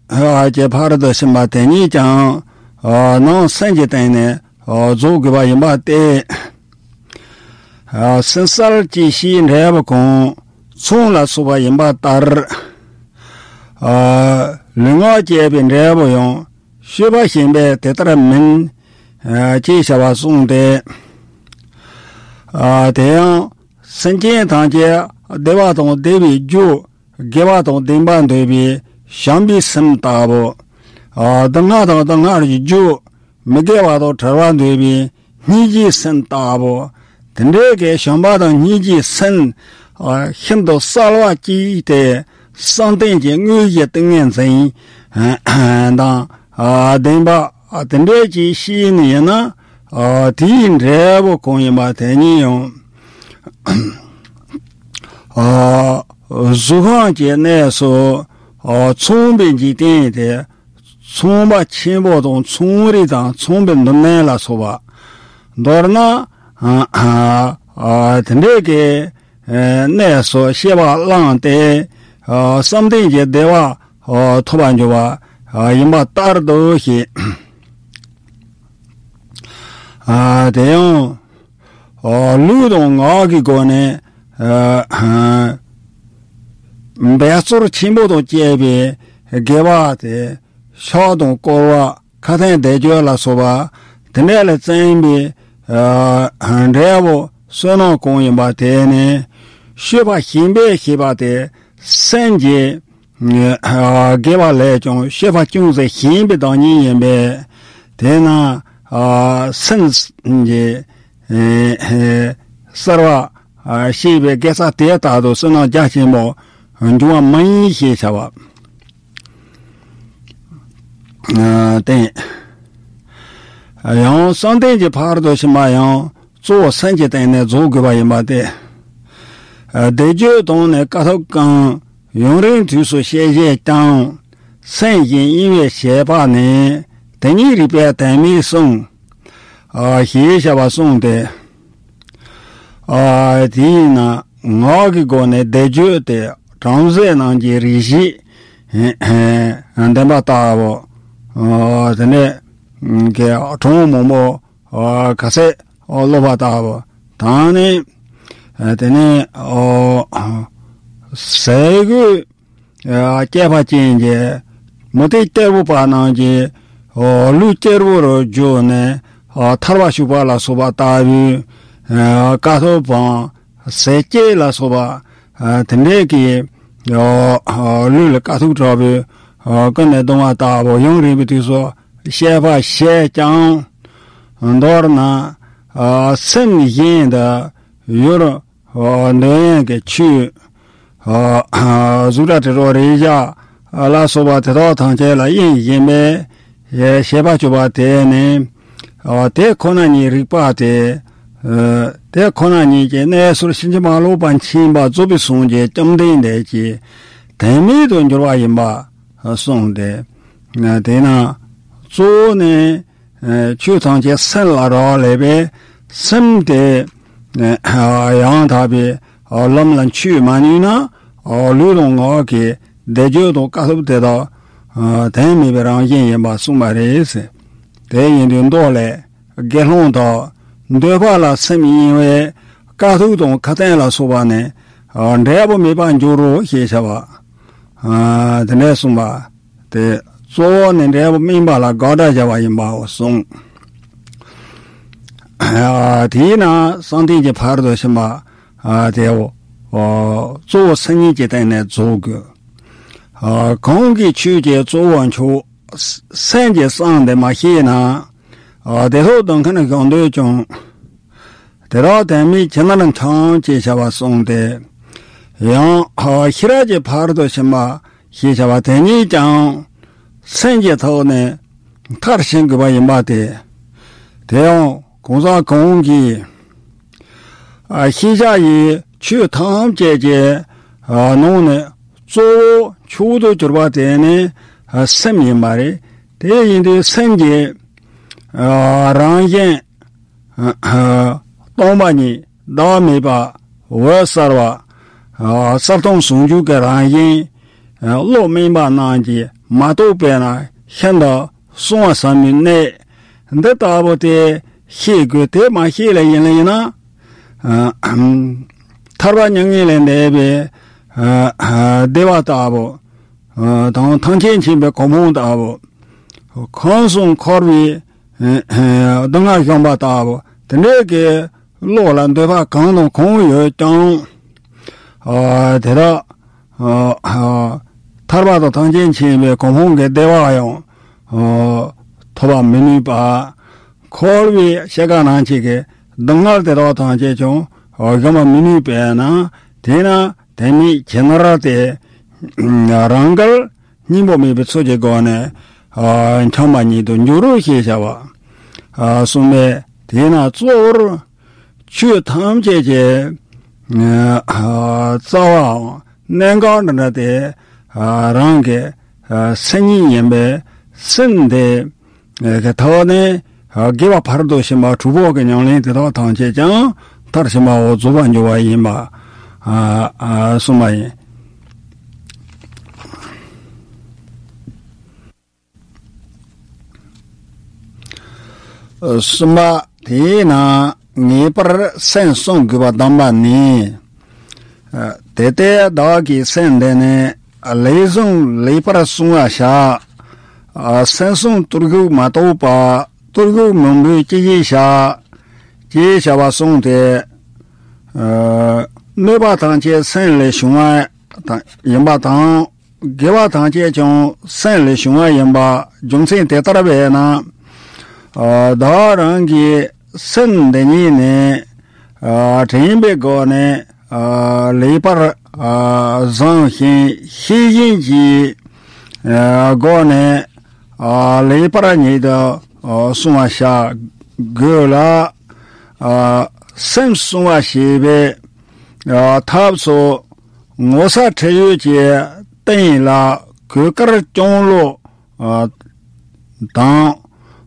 ཀྱི་མཐར་ཕྱིན་པ་དེ་ཉིད་ཀྱང་ཨ་ནང་སེམས་ཀྱི་སྟེང་ནས་ཨ་རྫོགས་དགོས་པ་ཡིན་པ་སྟེ། ཨ་སྲིན་གསལ་གྱི་ཕྱིའི་འབྲས་བུ་གང་ཚོང་ལ་སོགས་པ་ཡིན་པ་ལྟར། ཨ་ལུས་ངག་བཅས་པའི་འབྲས་བུ་ཡང་སྤྱོད་པ་གཞན་པས་དེ་ལྟར་མིན། ཨ་ཅེས་བྱ་བ་གསུངས་ཏེ། ཨ་དེ་ཡང་སེམས་ཅན་ཐམས་ཅད་བདེ་བ་དང་བདེ་བའི་རྒྱུ་དགེ་བ་དང་ལྡན་པ་འདོད་པའི་བྱམས་པའི་སེམས་ལྟ་བུ། ཨ་སྡུག་བསྔལ་དང་སྡུག་བསྔལ་གྱི་རྒྱུ་མི་དགེ་བ་དང་བྲལ་བ་འདོད་པའི་སྙིང་རྗེའི་སེམས་ལྟ་བུ། དེ་འདྲའི་གི་བྱམས་པ་དང་སྙིང་རྗེའི་སེམས་ཨ་ཤིན་ཏུ་གསལ་བ་གཅིག་སྟེ་བསམ་གཏན་གྱི་དངོས་གཞི་ཏིང་ངེ་འཛིན་དང་ཨ་ལྡན་པ་ཨ་དེ་འདྲའི་གཅིག་ཤེས་ནི་ཡིན་ན། ཨ་དེའི་འབྲས་བུ་གང་ཡིན་པ་དེ་ཉིད་ཡང་ཨ་གཟུགས་ཁམས་ཀྱི་གནས་སུ་ཨ་མཚུངས་པའི་འཇིག་རྟེན་དེ། མཚུངས་པ་ཆེན་པོ་དང་མཚུངས་རིགས་དང་མཚུངས་པའི་འདུ་འཛི་ལ་སོགས་པ། མདོར་ན་ཨ་དེ་འདྲའི་གི་གནས་སུ་སྐྱེ་བ་བླངས་ཏེ་བསམ་གཏན་གྱི་བདེ་བ་ཐོབ་པར་འགྱུར་བ་ཡིན་པ་ལྟར་དུ་ཞེས། དེ་ཡང་ལུས་དང་ངག་གི་སྒོ་ནས་འབད་རྩོལ་ཆེན་པོ་དང་བཅས་པའི་དགེ་བ་དེ། ཕྱག་དང་བསྐོར་བ་ཁ་ཏོན་བཟླས་བརྗོད་ལ་སོགས་པ་དེ་འདྲ་ལ་བརྩོན་པའི་ཨ་འབྲས་བུ་བསོད་ནམས་གང་ཡིན་པ་དེ་ནི་སྤྱོད་པ་གཞན་པས་ཞེས་པ་དེ་སེམས་ཀྱི་ཨ་དགེ་བ་ལས་ཀྱང་སྤྱོད་པ་ཅུང་ཟད་གཞན་པའི་བདག་ཉིད་ཡིན་པས། དེས་ན་ཨ་སེམས་ཀྱི་ཨེ་ཨེ་གསལ་བ་ཨ་ཤེས་པའི་དགེ་རྩ་དེ་ལྟར་དུ་བསོད་ནམས་རྒྱ་ཆེན་པོ་འབྱུང་བ་མ་ཡིན་ཞེས་བྱ་བ། ཨ་བསྟན། ཡང་བསམ་གཏན་གྱི་ཕ་རོལ་ཏུ་ཕྱིན་པ་ཡང་གཙོ་བོ་སེམས་ཀྱི་སྟེང་ནས་རྫོགས་དགོས་པ་ཡིན་པ་སྟེ། ཨ་བཟླས་བརྗོད་དང་ནི་དཀའ་ཐུབ་གང་། ཡུན་རིང་དུས་སུ་བཤད་བྱས་ཀྱང་། སེམས་གཞན་གཡེང་བས་བྱས་པ་ནི། དེ་ཉིད་རིགས་པས་དོན་མེད་གསུངས། ཨ་ཞེས་བྱ་བ་གསུངས་ཏེ། ཨ་དེས་ན་ངག་གི་སྒོ་ནས་བཟླས་བརྗོད་དེ་བྲམ་ཟེ་རྣམས་ཀྱི་རིགས་བཞི་ལྡན་པ་ལྟ་བུ། ཨ་དེ་ནས་གྲངས་མང་པོ་ག་ཚད་སློབ་པ་ལྟ་བུ་དང་ནི། དེ་ནས་ཟས་གོས་སྐྱེས་པ་ཅན་གྱི་མུ་སྟེགས་གཏེར་པོ་པ་རྣམས་ཀྱི་ལུས་གཅེར་བུ་རུ་བསྒྱུར་ནས་ཐལ་བར་ཞུགས་པ་ལ་སོགས་པ་ལྟ་བུའི་དཀའ་ཐུབ་དང་ཟས་བཅད་ལ་སོགས་པ་དེ་འདྲའི་གི་ལུས་ལ་དཀའ་ཐུབ་དྲག་པོས་ཀུན་ནས་སྡང་བ་ལྟ་བུ་ཡུན་རིང་པོའི་དུས་སུ་བཤད་པ་བྱས་ཀྱང་། མདོར་ན་སེམས་གཞན་དུ་ཡུལ་འདོད་ཡོན་གྱི་ཆོས། གཟུགས་སྒྲ་དྲི་རོ་རེག་བྱ་ལ་སོགས་པ་དེ་དག་ཐམས་ཅད་ལ་གཡེང་བཞིན་པའི་ཞེན་པ་སྐྱེ་བ་དེ་ནི། དེ་ཁོ་ན་ཉིད་རིག་པ་སྟེ། དེ་ཁོ་ན་ཉིད་ཀྱི་གནས་ཚུལ་ཕྱིན་ཅི་མ་ལོག་པར་མཁྱེན་པ་རྫོགས་པའི་སངས་རྒྱས་བཅོམ་ལྡན་འདས་ཀྱི་དོན་མེད་དུ་འགྱུར་བ་ཡིན་པ་གསུངས་ཏེ། དེས་ན་གཙོ་བོ་ནི། ཆོས་ཐམས་ཅད་སེམས་ལ་རག་ལས་པས་སེམས་དེ་ཡང་དག་པའི་ལམ་ལ་འཁྱུད་མ་ནུས་ན་ལུས་དང་ངག་གི་བཟླས་བརྗོད་དང་དཀའ་ཐུབ་དེ་དག་དོན་མེད་པའི་རང་བཞིན་ཡིན་པ་གསུངས་པ་རེད། དེ་ཡིན་དུས་མདོ་ལས། དགེ་སློང་དག་འདོད་པ་ལ་སེམས་གཡེང་བས་དཀའ་ཐུབ་དང་ཁ་ཏོན་ལ་སོགས་པ་ནི་འབྲས་བུ་མེད་པར་འགྱུར་རོ་ཞེས་བྱ་བ། དེ་འདྲ་གསུངས་པ། དེ་གཙོ་བོ་ནི་འབྲས་བུ་སྨིན་པ་ལ་དགག་སྒྲ་བྱ་བ་ཡིན་པའོ་གསུངས། དེས་ན་བསམ་གཏན་གྱི་ཕ་རོལ་ཏུ་ཕྱིན་པ་དེའོ་གཙོ་བོ་སེམས་ཉིད་ཀྱི་སྟེང་ནས་རྫོགས་དགོས། གང་གིས་ཆོས་ཀྱི་གཙོ་བོ་མཆོག་སེམས་ཀྱི་གསང་དེ་མ་ཤེས་ན། དེ་ཐོག་ཏུ་མཁན་གཞོན་དུས་ཀྱང་། དེ་དག་དོན་མེད་ཇི་ལྟར་འཁྱམས་ཅེས་བྱ་བ་གསུངས་ཏེ། ཡང་ཤེས་རབ་ཀྱི་ཕ་རོལ་ཏུ་ཕྱིན་པ་ཞེས་བྱ་བ་དེ་ཉིད་ཀྱང་སེམས་ཀྱི་ཐོག་ནས་མཐར་ཕྱིན་དགོས་པ་ཡིན་པ་སྟེ། དེ་ཡང་གང་ཟག་གང་གིས་ཤེས་བྱ་ཡི་ཆོས་ཐམས་ཅད་ཀྱི་ནང་ནས་གཙོ་བོ་མཆོག་ཏུ་གྱུར་པ་དེ་ནི་སེམས་ཡིན་པ་རེད། དེ་ཡིན་དུས་སེམས་ཀྱི་རང་བཞིན་སྟོང་པ་ཉིད་བདག་མེད་པ་འོད་གསལ་བ། གསལ་སྟོང་ཟུང་འཇུག་གི་རང་བཞིན་བློ་དམན་པ་རྣམས་ཀྱིས་མ་རྟོགས་པས་ན་ཤིན་ཏུ་གསང་བ་ཟབ་མོའི་གནད་འདི་ལྟ་བུ་དེ་ཤེས་དགོས། དེ་མ་ཤེས་ལ་ཡིན་ལ་ཡིན་ན། ཐར་པ་མྱ་ངན་ལས་འདས་པའི་བདེ་བ་ལྟ་བུ། དང་ཐམས་ཅད་མཁྱེན་པའི་གོ་འཕང་ལྟ་བུ། ཁམས་གསུམ་འཁོར་བའི་སྡུག་བསྔལ་བཞིན་པ་ལྟ་བུ། དེ་འདྲའི་གི་བློ་ལ་འདོད་པ་གང་དང་གང་ཡོད་ཀྱང་། དེ་དག་ཐར་པ་དང་ཐམས་ཅད་མཁྱེན་པའི་གོ་འཕང་གི་བདེ་བ་ཡང་ཐོབ་པར་མི་ནུས་པ། འཁོར་བའི་ཤེས་དཀའ་རྣམས་ཀྱི་གི་སྡུག་བསྔལ་དེ་དག་ཐམས་ཅད་ཀྱང་བཞིན་པར་མི་ནུས་པས་ན། དེས་ན་དོན་མེད་ཇི་ལྟར་དེ་རང་འགལ་སྙིང་པོ་མེད་པའི་ཚུལ་གྱི་སྒོ་ནས་འཁྱམས་པ་ཉིད་དུ་འགྱུར་རོ་ཞེས་བྱ་བ་གསུངས་པས། དེས་ན་གཙོ་བོར་ཆོས་ཐམས་ཅད་ཀྱི་རྩ་བའམ་གནད་འགག་འདི་འདྲ་དེ་རང་གི་སེམས་ཉིད་ཡིན་པས། སེམས་དེ་གི་ཐོག་ནས་དགེ་བ་ཕ་རོལ་ཏུ་ཕྱིན་པ་དྲུག་པོ་གི་ཉམས་ལེན་དེ་དག་ཐམས་ཅད་ཀྱང་མཐར་ཕྱིན་པའོ་རྫོགས་པར་འགྱུར་བ་ཡིན་པ་གསུངས་པ་ཡིན། གསུམ་པ། དེས་ན་ངེས་པར་སེམས་བསྲུང་དགོས་པ་དམ་པ་ནི། དེ་ལྟའི་བདག་གི་སེམས་འདི་ནི་ལས་བཟུང་ལེགས་པར་བསྲུང་བར་བྱ། སེམས་བསྲུང་གཏོར་བཤིག་མ་གཏོགས་པ། གཏོར་བཤིག་མང་པོས་ཅི་ཞིག་བྱ། ཅེས་བྱ་བ་གསུངས་ཏེ། གནོད་པ་ཐམས་ཅད་སེམས་ལས་བྱུང་བ་ཡིན་པ་དང་། དགེ་བ་ཐམས་ཅད་ཀྱང་སེམས་ལས་བྱུང་བ་ཡིན་པ་རྒྱུ་མཚན་དེ་ལྟར་བས་ན། བདག་རང་གི་སེམས་འདི་ཉིད་ནི་དྲན་པའི་སྒོ་ནས་ལེགས་པར་བཟུང་ཞིང་ཤེས་བཞིན་གྱི་སྒོ་ནས་ལེགས་པར་ཉིད་དུ་བསྲུང་བར་བྱ་དགོས་ལ། སེམས་བསྲུང་བ་ཞེས་པའི་ཐབས་སུ། ངོ་ཚ་ཁྲེལ་ཡོད་ཀྱི་སྟེང་ལ་གོས་དཀར་ལྕང་ལོ་དང་།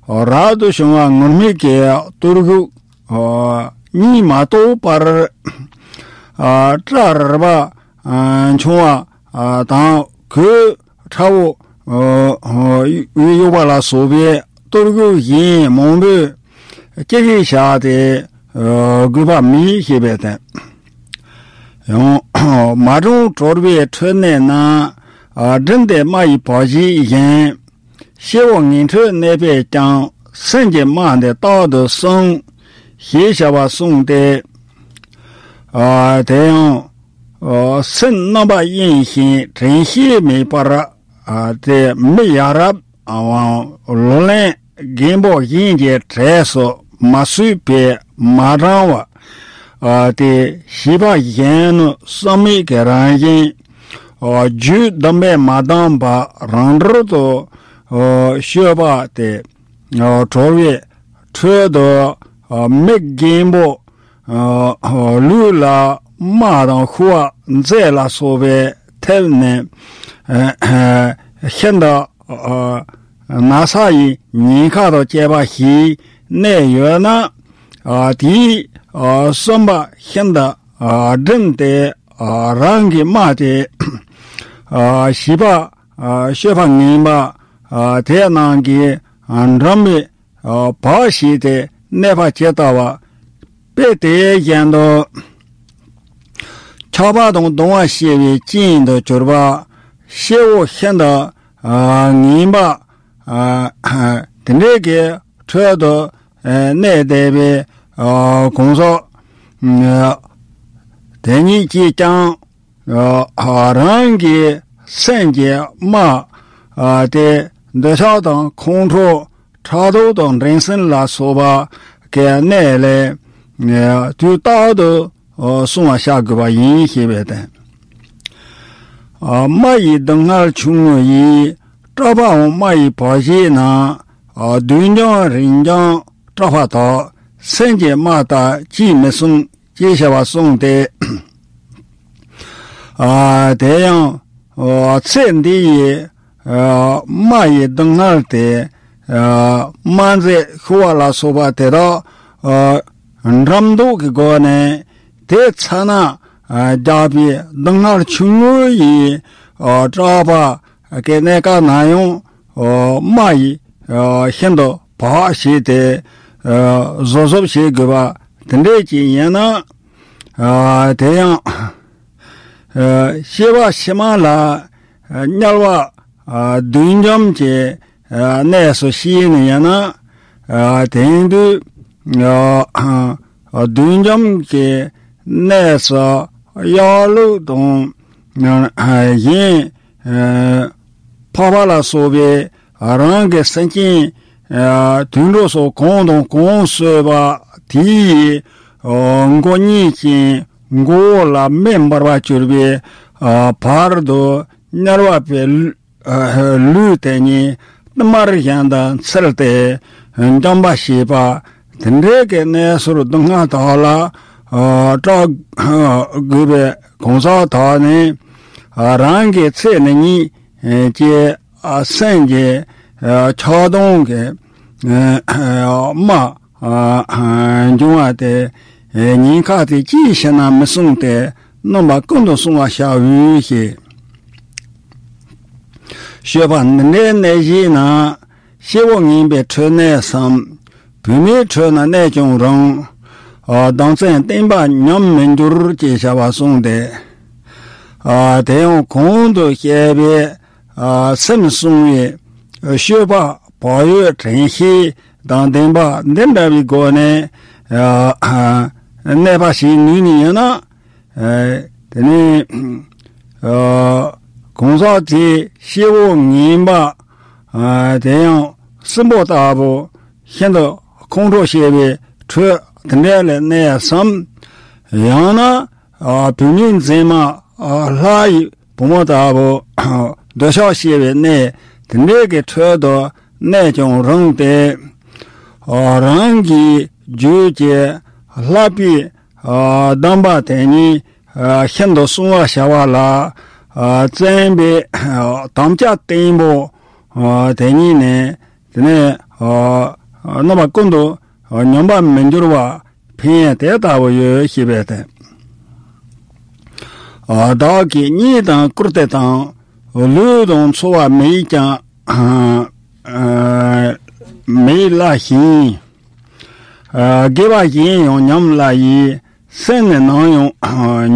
རབ་ཏུ་བྱུང་བ་ངུར་སྨྲིག་གི་གཏོར་བཤིག་གཉིས་མ་གཏོགས་པར། སྐྲ་རལ་པ་འཆང་བ་དང་། གོས་ཁྲ་བོ་གཡོགས་པ་ལ་སོགས་པའི་གཏོར་བཤིག་གཞན་མང་པོས་ཅི་ཞིག་བྱ་སྟེ་དགོས་པ་མེད་ཞེས་པའི་དོན། ཡང་། མ་བགྲངས་གྲོལ་བའི་ཁྲོད་གནས་ན། བསྒྲིམས་ཏེ་རྨ་ཡི་བག་བཞེས་བཞིན། སྐྱེ་བོ་ངན་ཁྲོད་གནས་པས་ཀྱང་། སེམས་ཀྱི་རྨ་འདི་རྟག་ཏུ་བསྲུང་། ཞེས་བྱ་བ་གསུངས་ཏེ། དེ་ཡང་། སེམས་རྣམ་པར་གཡེང་ཞིང་དྲན་ཤེས་མེད་པར། དེ་མི་ཡ་རབས་ལོ་ལོན་རྒན་པོ་གཞན་གྱི་གྲས་སུ་མ་ཚུད་པའི་མ་དྲང་བ། དེ་བྱིས་པ་གཞོན་ནུ་བསམ་མེད་ཀྱི་རང་བཞིན། རྒྱུད་སྡོམ་པས་མ་བསྡམས་པ་རང་གྲོལ་དུ་སྤྱོད་པ་སྟེ། གྲོལ་བའི་ཁྲོད་དུ་མི་རྒན་པོ་ལུས་ལ་རྨ་དང་ཤུ་བ་མཛེ་ལ་སོགས་པས་ཐེབས་ནས་ཤིན་ཏུ་ན་ཚ་ཡི་ཉེན་ཁ་དང་བཅས་པ་ཞིག་གནས་ཡོད་ན། དེའི་བསམ་པ་ཤིན་ཏུ་བསྒྲིམས་ཏེ། རང་གི་རྨ་དེ་བྱིས་པ་སྤྱོད་པ་ངན་པ་དེ་རྣམས་ཀྱིས་འགྲམ་པའི་ བག་ཞིག་སྟེ་གནས་པ་ཇི་ལྟ་བ། དཔེ་དེ་བཞིན་དུ། ཆགས་པ་དང་གདུང་བ་ཞེས་པའི་རྐྱེན་དུ་གྱུར་པ། སྐྱེ་བོ་ཤིན་ཏུ་ངན་པ་དེ་འདྲའི་གི་ཁྲོད་དུ་གནས་བསྡད་པའི་གང་ཟག་དེ་ཉིད་ཀྱིས་ཀྱང་རང་གི་སེམས་ཀྱི་རྨ་དེ་འདོད་ཆགས་དང་ཁོང་ཁྲོ། ཕྲག་དོག་དང་འགྲན་སེམས་ལ་སོགས་པ་གི་གནས་ལས་དུས་རྟག་ཏུ་བསྲུང་བར་བྱ་དགོས་པ་ཡིན་ཞེས་པས་བསྟན། རྨ་ཡི་སྡུག་བསྔལ་ཆུང་ངུ་ཡིས། སྐྲག་པའང་རྨ་ཡི་བག་བྱེད་ན། སྡུག་འཇོམས་རིང་འཇོམས་སྐྲག་པ་དག། སེམས་ཀྱི་རྨ་ལྟ་ཅིས་མི་བསྲུང་། ཅེས་བྱ་བ་གསུངས་ཏེ། ཨ། དེ་ཡང་། ཨ། ཚེ་འདི་ཡི། ཨ། རྨ་ཡི་སྡུག་བསྔལ་དེ། ཨ། དམར་མཛད་ཤོར་བ་ལ་སོགས་པ་དེ་དག་ཨ། འགྲམ་འདོགས་ཀྱི་སྒོ་ནས་དེ་ཚ་ན། ཨ། རྒྱགས་པའི་སྡུག་བསྔལ་ཆུང་ངུ་ཡིས། ཨ། སྐྲག་པ་གི་གནས་སྐབས་ན་ཡང་། ཨ། རྨ་ཡིས། ཨ། ཤིན་ཏུ་བག་བྱས་ཏེ། ཨ། གཟབ་གཟབ་བྱེད་དགོས་པ་དེ་འདྲས་ཅིག་ཡིན་ན། ཨ། དེ་ཡང་། ཨ། སྐྱེ་བ་ཕྱི་མ་ལ། ཨ། དམྱལ་བ། ཨ། བདུད་འཇོམས་ཀྱི། ཨ། གནས་སུ་སྐྱེས་ནས་ཡིན་ན། ཨ། དེང་དུས། ཨ། བདུད་འཇོམས་ཀྱི་གནས་སུ་གཡག་ལུག་དང་། ཨ། གཞན། ཨ། ཕག་པ་ལ་སོགས་པའི་རང་གི་སེམས་ཅན། ཨ། དུད་འགྲོ་སོགས་གང་དང་གང་གསོད་པ་དེའི། ཨ། མགོ་བརྙན་ཅན་མགོ་བོ་ལ་མེ་འབར་བར་གྱུར་པའི། ཨ། བར་དུ་དམྱལ་བ་པའི་ལུས། ཨ། ལུས་དེ་ཉིད་དམར་བཞིན་དུ་འཚིར་ཏེ་འཇོམས་པར་བྱེད་པ། དེ་འདྲའི་གི་གནས་སོགས་སྡུག་བསྔལ་དག་ལ། ཨ། སྐྲག་དགོས་པའི་གང་ཟག་དག་ནི། ཨ། རང་གི་ཚེ་འདི་ཉིད་ཀྱི། ཨ། སེམས་ཀྱི། ཨ། ཆགས་སྡང་གི། ཨ། རྨ། ཨ། འབྱུང་བ་དེ། ཨ། ཉེན་ཁ་དེ་ཅིའི་ཕྱིར་ན་མི་བསྲུང་སྟེ། རྣམ་པ་ཀུན་ཏུ་བསྲུང་བར་བྱའོ་ཞེས། སྤྱོད་པ་འདི་འདྲའི་གནས་བཞི་ན། སྐྱེ་བོ་ངན་པའི་ཁྲོད་གནས་སམ། བུད་མེད་ཁྲོད་ན་གནས་ཀྱང་རུང་། ཨ། བདག་འཛིན་བརྟན་པ་ཉམས་མི་འགྱུར་ཅེས་བྱ་བ་གསུངས་ཏེ། ཨ། དེ་ཡང་གོང་དུ་བཤད་པའི། ཨ། སེམས་བསྲུང་བའི་སྤྱོད་པ་བག་ཡོད་དྲན་ཤེས་དང་ལྡན་པ་འདི་འདྲ་བའི་སྒོ་ནས། ཨ། གནས་པ་ཞིག་ནུས་ནས་ཡིན་ན། ཨ། དེ་ནས། ཨ། གང་ཟག་དེ་སྐྱེ་བོ་ངན་པ། ཨ། དེ་ཡང་སྲིན་པོ་ལྟ་བུ་ཤིན་ཏུ་ཁོང་ཁྲོ་བྱེད་པའི་ཁྲོད་དེ་འདྲ་ལ་གནས་སམ། ཡང་ན། ཨ། བུད་མེད་མཛེས་མ། ཨ། ལྷ་ཡི་བུ་མོ་ལྟ་བུ། འདོད་ཆགས་སྐྱེ་བའི་གནས་དེ་འདྲའི་གི་ཁྲོད་དུ་གནས་ཀྱང་རུང་སྟེ། ཨ། རང་གི་རྒྱུད་ཀྱི་ལྷག་པའི། ཨ། སྡོམ་པ་དེ་ཉིད། ཨ། ཤིན་ཏུ་བསྲུང་བར་བྱ་བ་ལ། ཨ། བརྩོན་པའི། ཨ། དམ་བཅའ་བརྟན་པོ། ཨ། དེ་ཉིད་ནི། དེ་ནས། ཨ། རྣམ་པ་ཀུན་ཏུ། ཨ། ཉམས་པར་མི་འགྱུར་བ་ཕན་ཡོན་དེ་ལྟ་བུ་ཡོད་ཞེས་པས་བསྟན། ཨ། བདག་གི་གཉེན་དང་བཀུར་སྟི་དང་། ལུས་དང་འཚོ་བ་མི་ཡིས་ཀྱང་། ཨ། མི་ཡིས་བླ་ཞིང་། ཨ། དགེ་བ་གཞན་ཡང་ཉམས་བླ་ཡི། སེམས་ནི་ནམ་ཡང་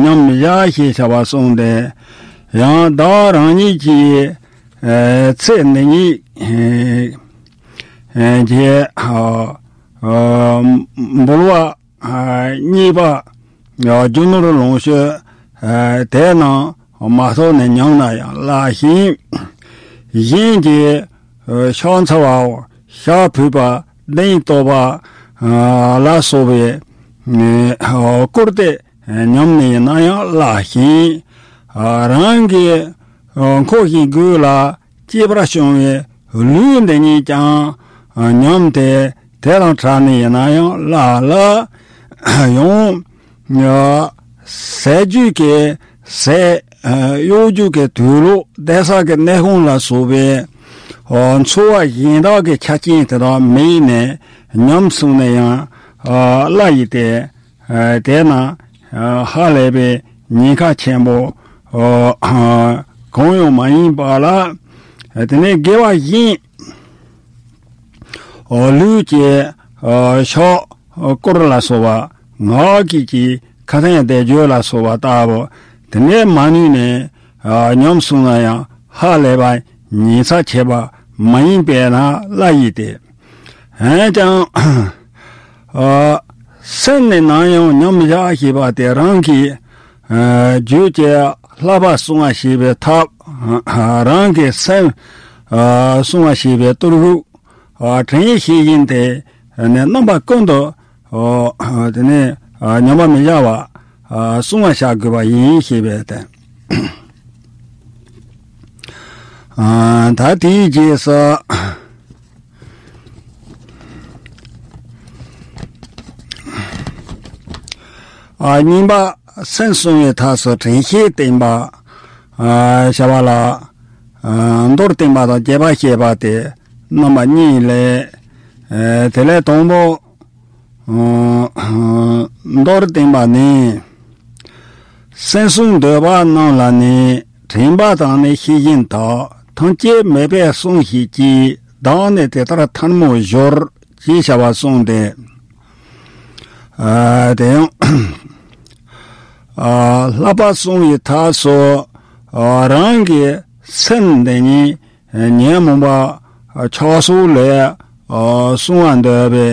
ཉམས་བཞག་ཞེས་བྱ་བ་གསུངས་ཏེ། ཡང་བདག་རང་ཉིད་ཀྱི། ཨ། ཚེ་འདི་ཉིད། ཨ། ཀྱི། ཨ། ཨ། འབུལ་བ། ཨ། རྙེད་པ། ཨ། རྒྱུ་ནོར་ལོངས་སྤྱོད། ཨ། དེ་རྣམས་མ་ཐོབ་ནས་ཉམས་ན་ཡང་བླ་ཞིང་། གཞན་གྱི། ཨ། ཕྱག་འཚལ་བའམ་ཞབས་ཕུད་པ། གདན་གཏོར་བ། ཨ། ལ་སོགས་པའི། ཨ། བཀུར་སྟི་ཉམས་ནས་ན་ཡང་བླ་ཞིང་། ཨ། རང་གི། ཨ། འཁོར་གྱི་རྒྱུད་ལ་གཅེས་པར་བྱུང་བའི་ལུས་འདི་ཉིད་ཀྱང་། ཨ། ཉམས་ཏེ་དེ་དང་བྲལ་ནས་ཡིན་ན་ཡང་བླ་ལ། ཡང་། ཨ། ཟས་བཅུད་ཀྱི་ཟས། ཨ། གཡོ་སྒྱུ་གི་དུག་ལོག་བསྡད་ས་གི་གནས་ཁང་ལ་སོགས་པའི། ཨ། འཚོ་བ་གཞན་དག་གི་ཆ་རྐྱེན་དེ་དག་མེད་ནས་ཉམས་སོང་ན་ཡང་། ཨ། བླ་ཡི་སྟེ། ཨ། དེས་ན། ཨ། ཧ་ལས་པའི་ཉེན་ཁ་ཆེན་པོ། ཨ། གང་ཡང་མ་ཡིན་པ་ལ། ཨ། དེ་ནས་དགེ་བ་གཞན། ལུས་ཀྱི་ཕྱོགས་སྐོར་ལ་སོགས་པ། ངག་གི་ཀྱི་ཁ་ཏོན་བཟླས་བརྗོད་ལ་སོགས་པ་ལྟ་བུ། དེ་འདྲའི་མ་ནུས་ནས་ཉམས་སོང་ན་ཡང་ཧ་ལས་པ་ཉེས་ཚབས་ཆེ་བ་མ་ཡིན་པས་ན་སླ་ཡི་སྟེ། འོན་ཀྱང་སེམས་ནས་ནམ་ཡང་ཉམས་བཞག་ཞེས་པ་དེ་རང་གི་རྒྱུད་ཀྱི་བསླབ་པ་སྲུང་བ་ཞེས་པའི་ཐབས། རང་གི་སེམས་སྲུང་བ་ཞེས་པའི་གཏོར་ཕུགས། དྲན་ཤེས་བཞིན་དེ་ནས་རྣམ་པ་ཀུན་ཏུ་དེ་ནས་ཉམས་པ་མི་བཞག་པ་སྲུང་བ་བྱ་དགོས་པ་ཡིན་ཞེས་པའི་དོན། ད་དེའི་རྗེས་སུ། གཉིས་པ། སེམས་བསྲུང་བའི་ཐབས་སུ་དྲན་ཤེས་བསྟེན་པ། བྱ་བ་ལ་མདོར་བསྟན་པ་དང་རྒྱས་པར་བཤད་པ་སྟེ་རྣམ་པ་གཉིས་ལས། དེ་ལས་དང་པོ། མདོར་བསྟན་པ་ནི། སེམས་བསྲུང་འདོད་པ་རྣམས་ལ་ནི། དྲན་པ་དང་ནི་ཤེས་བཞིན་དག། ཐམས་ཅད་མེད་པས་བསྲུང་ཞིག་ཅིང་། བདག་ནི་དེ་ལྟར་ཐལ་མོ་སྦྱོར། ཅེས་བྱ་བ་གསུངས་ཏེ། དེ་ཡང་། བསླབ་པ་སྲུང་བའི་ཐབས་སུ། རང་གི་སེམས་འདི་ཉིད་ཉོན་མོངས་པ་ཆགས་སོགས་ལས་སྲུང་བར་འདོད་པའི་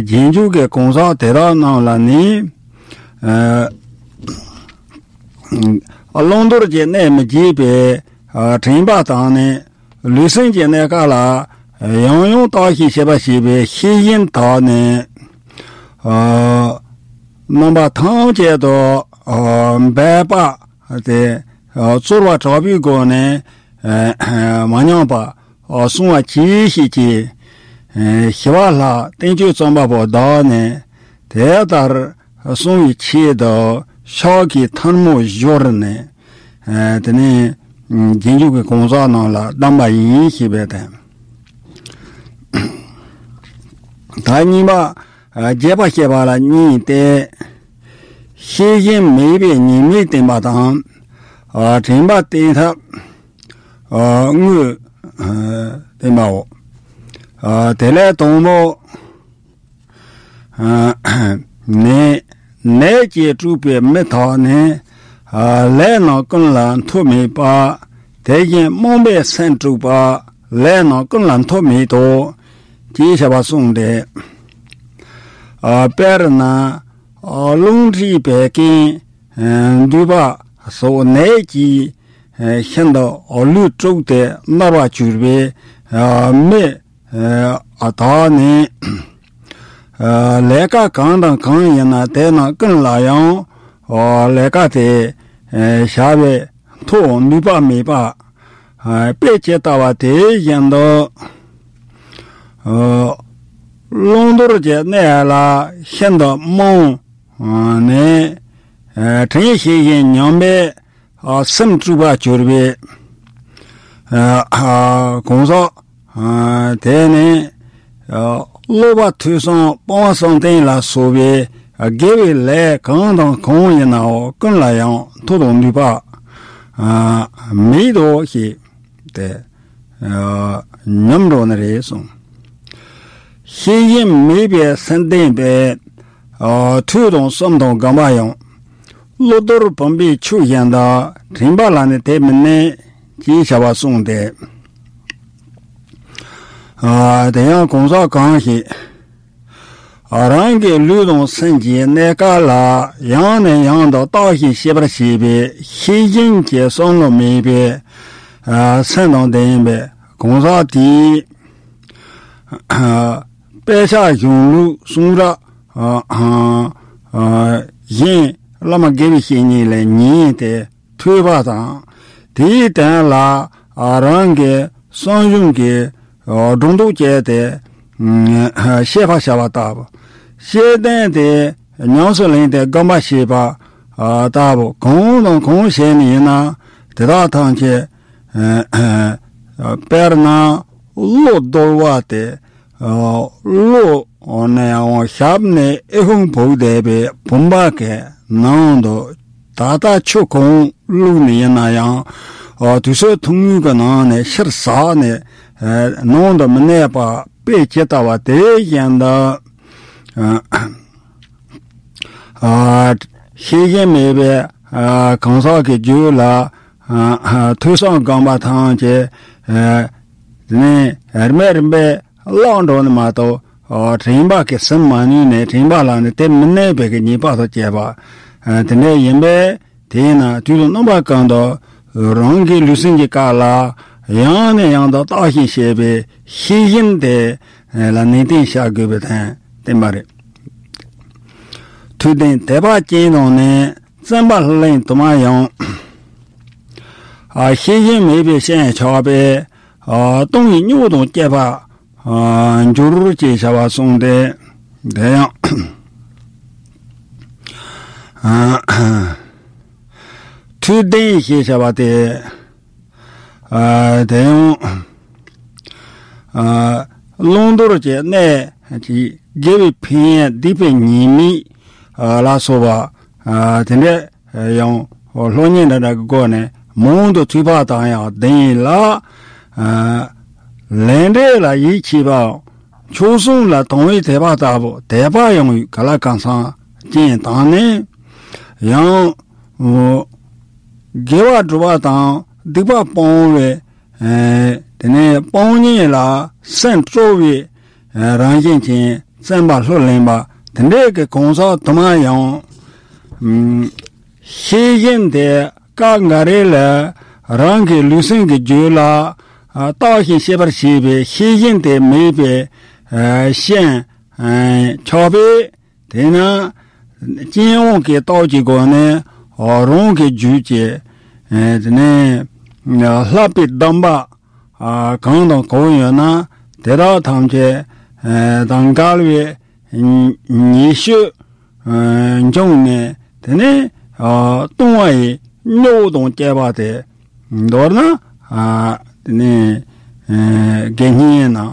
རྗེས་འཇུག་གི་གང་ཟག་དེ་དག་རྣམས་ལ་ནི། བླང་དོར་གྱི་གནས་མི་བརྗེད་པའི་དྲན་པ་དང་ནི། ལུས་སེམས་ཀྱི་གནས་སྐབས་ལ་ཡང་ཡང་བརྟག་ཞིབ་བྱེད་པ་ཞེས་པའི་ཤེས་བཞིན་དག་ནི། རྣམ་པ་ཐམས་ཅད་དུ་འབད་པ་དེ་རྩོལ་བ་དྲག་པོའི་སྒོ་ནས་མ་ཉམས་པ་སྲུང་བ་གྱིས་ཤིག་ཅེས། ཞི་བ་ལྷ་བསྟན་བཅོས་རྩོམ་པ་པོ་བདག་ནི་དེ་ལྟར་བསྲུང་བའི་ཆེད་དུ་ཕྱག་གི་ཐལ་མོ་སྦྱོར་ནས། དེ་ནས་རྗེས་འཇུག་གི་གང་ཟག་རྣམས་ལ་གདམས་པ་ཡིན་ཞེས་པའི་དོན། ད་གཉིས་པ། རྒྱས་པར་བཤད་པ་ལ་གཉིས་ཏེ། ཤེས་བཞིན་མེད་པའི་ཉེས་དམིགས་བསྟན་པ་དང་། དྲན་པ་བསྟེན་ཐབས། དངོས་བསྟན་པའོ། དེ་ལས་དང་པོ། ནད། ནད་ཀྱིས་དཀྲུགས་པའི་མི་དག་ནི། ལས་རྣམས་ཀུན་ལ་མཐུ་མེད་པ། དེ་བཞིན་རྨོངས་པའི་སེམས་དཀྲུགས་པ། ལས་རྣམས་ཀུན་ལ་མཐུ་མེད་དོ། ཅེས་བྱ་བ་གསུངས་ཏེ། དཔེར་ན། རླུང་མཁྲིས་བད་ཀན། མདུད་པ་སོགས་ནད་ཀྱིས་ཤིན་ཏུ་ལུས་དཀྲུགས་ཏེ་མནར་བར་གྱུར་པའི་མི་དག་ནི། ལས་ཀ་གང་དང་གང་ཡིན་ན་དེ་རྣམས་ཀུན་ལ་ཡང་ལས་ཀ་དེ་བྱ་བའི་མཐུ་ནུས་པ་མེད་པ། དཔེ་ཇི་ལྟ་བ་དེ་བཞིན་དུ། བླང་དོར་གྱི་གནས་ལ་ཤིན་ཏུ་རྨོངས་ནས། དྲན་ཤེས་བཞིན་ཉམས་པའི་སེམས་དཀྲུགས་པར་གྱུར་པའི་གང་ཟག་དེ་ནི། སློབ་པ་ཐོས་བསམ་སྤོང་བ་བསམ་གཏན་ལ་སོགས་པའི་དགེ་བའི་ལས་གང་དང་གང་ཡིན་ནའང་ཀུན་ལ་ཡང་མཐུ་དང་ནུས་པ་མེད་དོ་ཞེས་ཏེ། ཉམས་འགྲོ་ནི་རེད་གསུངས། ཤེས་བཞིན་མེད་པའི་སེམས་ལྡན་པས། ཐོས་དང་བསམ་དང་སྒོམ་པ་ཡང་། གློ་བུར་བུམ་པའི་ཆུ་བཞིན་དུ། དྲན་པ་ལ་ནི་དེ་མི་གནས། ཅེས་བྱ་བ་གསུངས་ཏེ། དེ་ཡང་གང་ཟག་གང་ཞིག་རང་གི་ལུས་དང་སེམས་ཀྱི་གནས་སྐབས་ལ་ཡང་ནས་ཡང་དུ་བརྟག་ཞིབ་བྱེད་པར་བྱེད་པའི་ཤེས་བཞིན་གྱི་བསམ་བློ་མེད་པའི་སེམས་དང་ལྡན་པའི་གང་ཟག་དེས། དཔེ་ཆ་གཞུང་ལུགས་གསུང་རབ་གཞན་བླ་མ་དགེ་བའི་བཤེས་གཉེན་ལས་ཉན་ཏེ། ཐོས་པ་དང་། དེའི་དོན་ལ་རང་གི་བསམ་བྱུང་གི་སྒྲོ་འདོགས་བཅད་དེ་བཤད་པ་བྱ་བ་ལྟ་བུ། བཤད་དོན་དེ་ཉམས་སུ་ལེན་ཏེ་སྒོམ་པ་བྱེད་པ་ལྟ་བུ་གང་དང་གང་བྱས་ནས་ཡིན་ན་དེ་དག་ཐམས་ཅད། དཔེར་ན་གློ་བུར་བ་དེ། གློ་ནས་ཡང་ཞབས་ནས་ཨེ་ཧུང་བུག་བསྡད་པའི་བུམ་པ་གི་ནང་དུ་ད་ལྟ་ཆུ་གང་བླུགས་ནས་ཡིན་ན་ཡང་། དུས་ཚོད་ཐུང་ངུ་གི་ནང་ནས་ཕྱིར་ཟགས་ནས་ནང་དུ་མི་གནས་པ་ དཔེ་ཇི་ལྟ་བ་དེ་བཞིན་དུ། ཨ། ཤེས་བཞིན་མེད་པའི་གང་ཟག་གི་རྒྱུད་ལ། ཐོས་བསམ་སྒོམ་པ་ཐམས་ཅད་ནི་རིམ་པས་རིམ་པས་བརླག་འགྲོ་ནི་མ་གཏོགས། དྲན་པ་གིས་ཟིན་མ་ནུས་ནས་དྲན་པ་ལ་ནི་དེ་མི་གནས་པའི་གི་ཉེས་པ་དང་བཅས་པ་དེ་འདྲ་ཡིན་པས། དེས་ན་དུས་དང་རྣམ་པ་ཀུན་ཏུ་རང་གི་ལུས་སེམས་ཀྱི་སྐབས་ལ་ཡང་ནས་ཡང་དུ་བརྟག་ཞིང་དཔྱད་པའི་ཤེས་བཞིན་དེ་ལ་ནན་ཏན་བྱ་དགོས་པའི་དོན་བསྟན་པ་རེད། ཐུབ་བསྟན་དད་པ་ཅན་དང་ནི་བཙུན་པ་ལྷུར་ལེན་དུ་མ་ཡང་། ཤེས་བཞིན་མེད་པའི་ཤེས་ཆགས་པས་ལྟུང་བའི་སྨྱོ་དང་བཅས་པ་འགྱུར་ཅེས་བྱ་བ་གསུངས་ཏེ། དེ་ཡང་། ཐུབ་བསྟན་ཞེས་བྱ་བ་དེ། ཨ། དེ་ཡང་། ཨ། བླང་དོར་གྱི་གནས་ཀྱི་དགེ་བའི་ཕན་ཡོན་སྡིག་པའི་ཉེས་དམིགས། ཨ། ལ་སོགས་པ། ཨ། དེ་འདྲ་ཡང་སློབ་གཉེར་འདྲ་འདྲ་གི་སྒོ་ནས་མང་དུ་ཐོས་པ་དང་ཡང་ལྡན་ལ། ཨ། ལས་འབྲས་ལ་ཡིད་ཆེས་པའམ་མཆོག་གསུམ་ལ་དང་བའི་དད་པ་ལྟ་བུ་དད་པ་ཡང་ག་ལ་གང་འཚམ་ཅན་དང་ནི། ཡང་། དགེ་བ་སྒྲུབ་པ་དང་སྡིག་པ་སྤོང་བའི། ཨ། དེ་ནས་སྤོང་གཉེན་ལ་སེམས་སྤྲོ་བའི། ཨ། རང་བཞིན་ཅན་བཙུན་པ་ལྷུར་ལེན་པ་དེ་འདྲའི་གི་གང་ཟག་དུ་མ་ཡང་། ཨམ། ཤེས་བཞིན་དེ་སྐབས་འགའ་རེ་ལ་རང་གི་ལུས་སེམས་ཀྱི་རྒྱུད་ལ། ཨ། བརྟག་ཞིང་དཔྱད་པར་བྱེད་པའི་ཤེས་བཞིན་དེ་མེད་པའི། ཨ། ཤེས། ཨ། ཆགས་པས། དེས་ན་སྤྱན་དབང་གི་སྟོབས་ཀྱི་སྒོ་ནས་རང་གི་རྒྱུད་ཀྱི། ཨ། དེ་ནས་ལྷག་པའི་སྡོམ་པ། ཨ། གང་དང་གང་ཡོད་ན་དེ་དག་ཐམས་ཅད། ཨ། དང་འགལ་བའི་ཉེས་སྤྱོད། ཨ། འབྱུང་ནས་དེ་ནས། ཨ། ལྟུང་བ་ཡི་སྨྱོ་དང་བཅས་པ་དེ། མདོར་ན། ཨ། དེ་ནས། ཨ། དགེ་བསྙེན་ནམ་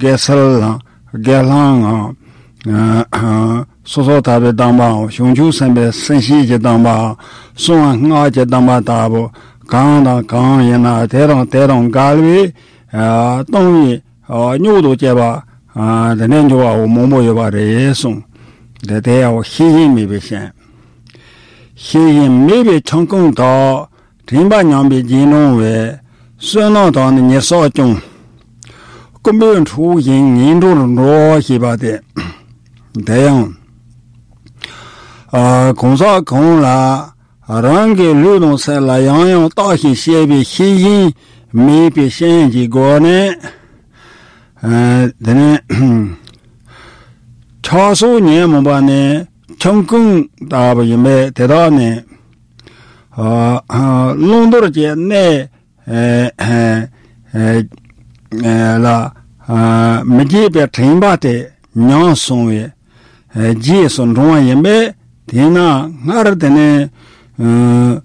དགེ་ཚུལ་ལམ་དགེ་སློང་ངམ། ཨ། སོ་སོར་ཐར་པའི་སྡོམ་པའམ་བྱང་ཆུབ་སེམས་དཔའི་སེམས་བསྐྱེད་ཀྱི་སྡོམ་པའམ་གསང་བ་སྔགས་ཀྱི་སྡོམ་པ་ལྟ་བུ་གང་དང་གང་ཡིན་ན་དེ་དང་དེ་དང་འགལ་བའི། ཨ། ལྟུང་བའི། ཨ། སྨྱོ་དང་བཅས་པ། ཨ། དེ་འདྲའི་འགྱུར་བའོ་མང་པོ་ཡོད་པ་རེད་གསུངས། དེ་དེའོ་ཤེས་བཞིན་མེད་པའི་ཤེས། ཤེས་བཞིན་མེད་པའི་ཆོམ་རྐུན་དག་དྲན་པ་ཉམས་པའི་རྗེས་འབྲང་བས། བསོད་ནམས་དག་ནི་ཉེར་བསགས་ཀྱང་། རྐུན་པོའི་ཁྲོ་བོ་བཞིན་ངན་འགྲོར་འགྲོ་ཞེས་པ་སྟེ། དེ་ཡང་། ཨ། གང་ཟག་གང་ལ་རང་གི་ལུས་དང་སེམས་ལ་ཡང་ཡང་བརྟག་ཅིང་དཔྱད་པའི་ཤེས་བཞིན་མེད་པའི་ཤེས་ཀྱི་སྒོ་ནས། ཨ། དེ་ནས་ཆགས་སོགས་ཉོན་མོངས་པ་ནི་ཆོམ་རྐུན་ལྟ་བུ་ཡིན་པས་དེ་དག་ནི། ཨ། བླང་དོར་གྱི་གནས། ཨ། ཨ། ལ། ཨ། མི་དགེ་བའི་དྲན་པ་དེ་ཉམས་སོང་བའི། ཨ། རྗེས་སུ་འབྲང་བ་ཡིན་པས་དེས་ན་སྔར་དེ་ནས། ཨ།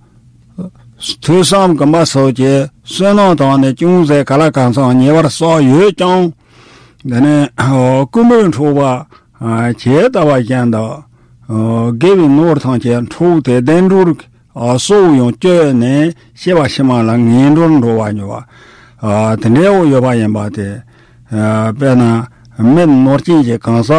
ཐོས་བསམ་སྒོམ་པ་སོགས་ཀྱི་བསོད་ནམས་དག་ནི་ཅུང་ཟད་ག་ལ་གང་འཚམ་ཉེ་བར་བསགས་ཡོད་ཀྱང་། དེ་ནས་རྐུན་པོའི་ཁྲོ་བོ། ཨ། ཇི་ལྟ་བ་བཞིན་དུ། ཨ། དགེ་བའི་ནོར་ཐམས་ཅད་འཕྲོག་སྟེ་བདེ་འགྲོར། ཨ། སྲོག་ཡང་གཅོད་ནས་སྐྱེ་བ་ཕྱི་མ་ལ་ངན་འགྲོར་འགྲོ་བ་ཉོ་བ། ཨ། དེ་འདྲའི་འོ་ཡོད་པ་ཡིན་པ་དེ། ཨ། དཔེར་ན་མི་ནོར་སྐྱེན་གྱི་གང་ཟག་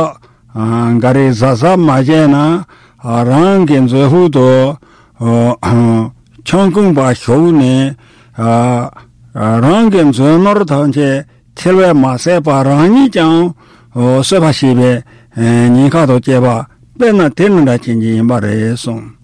ཨ། འགའ་རེ་གཟབ་གཟབ་མ་བྱས་ན། ཨ། རང་གི་མཛོད་ཕུག་ཏུ། ཨ། ཆོམ་རྐུན་པ་ཞུགས་ནས། ཨ། རང་གི་མཛོད་ནོར་ཐམས་ཅད་འཁྱེར་བས་མ་ཟད་པར་རང་ཉིད་ཀྱང་། ཨ། གསོད་པ་བྱེད་པའི། ཨ། ཉེན་ཁ་དང་བཅས་པ་དཔེར་ན་དེ་འདྲ་ཅན་གྱི་ཡིན་པ་རེད་གསུངས།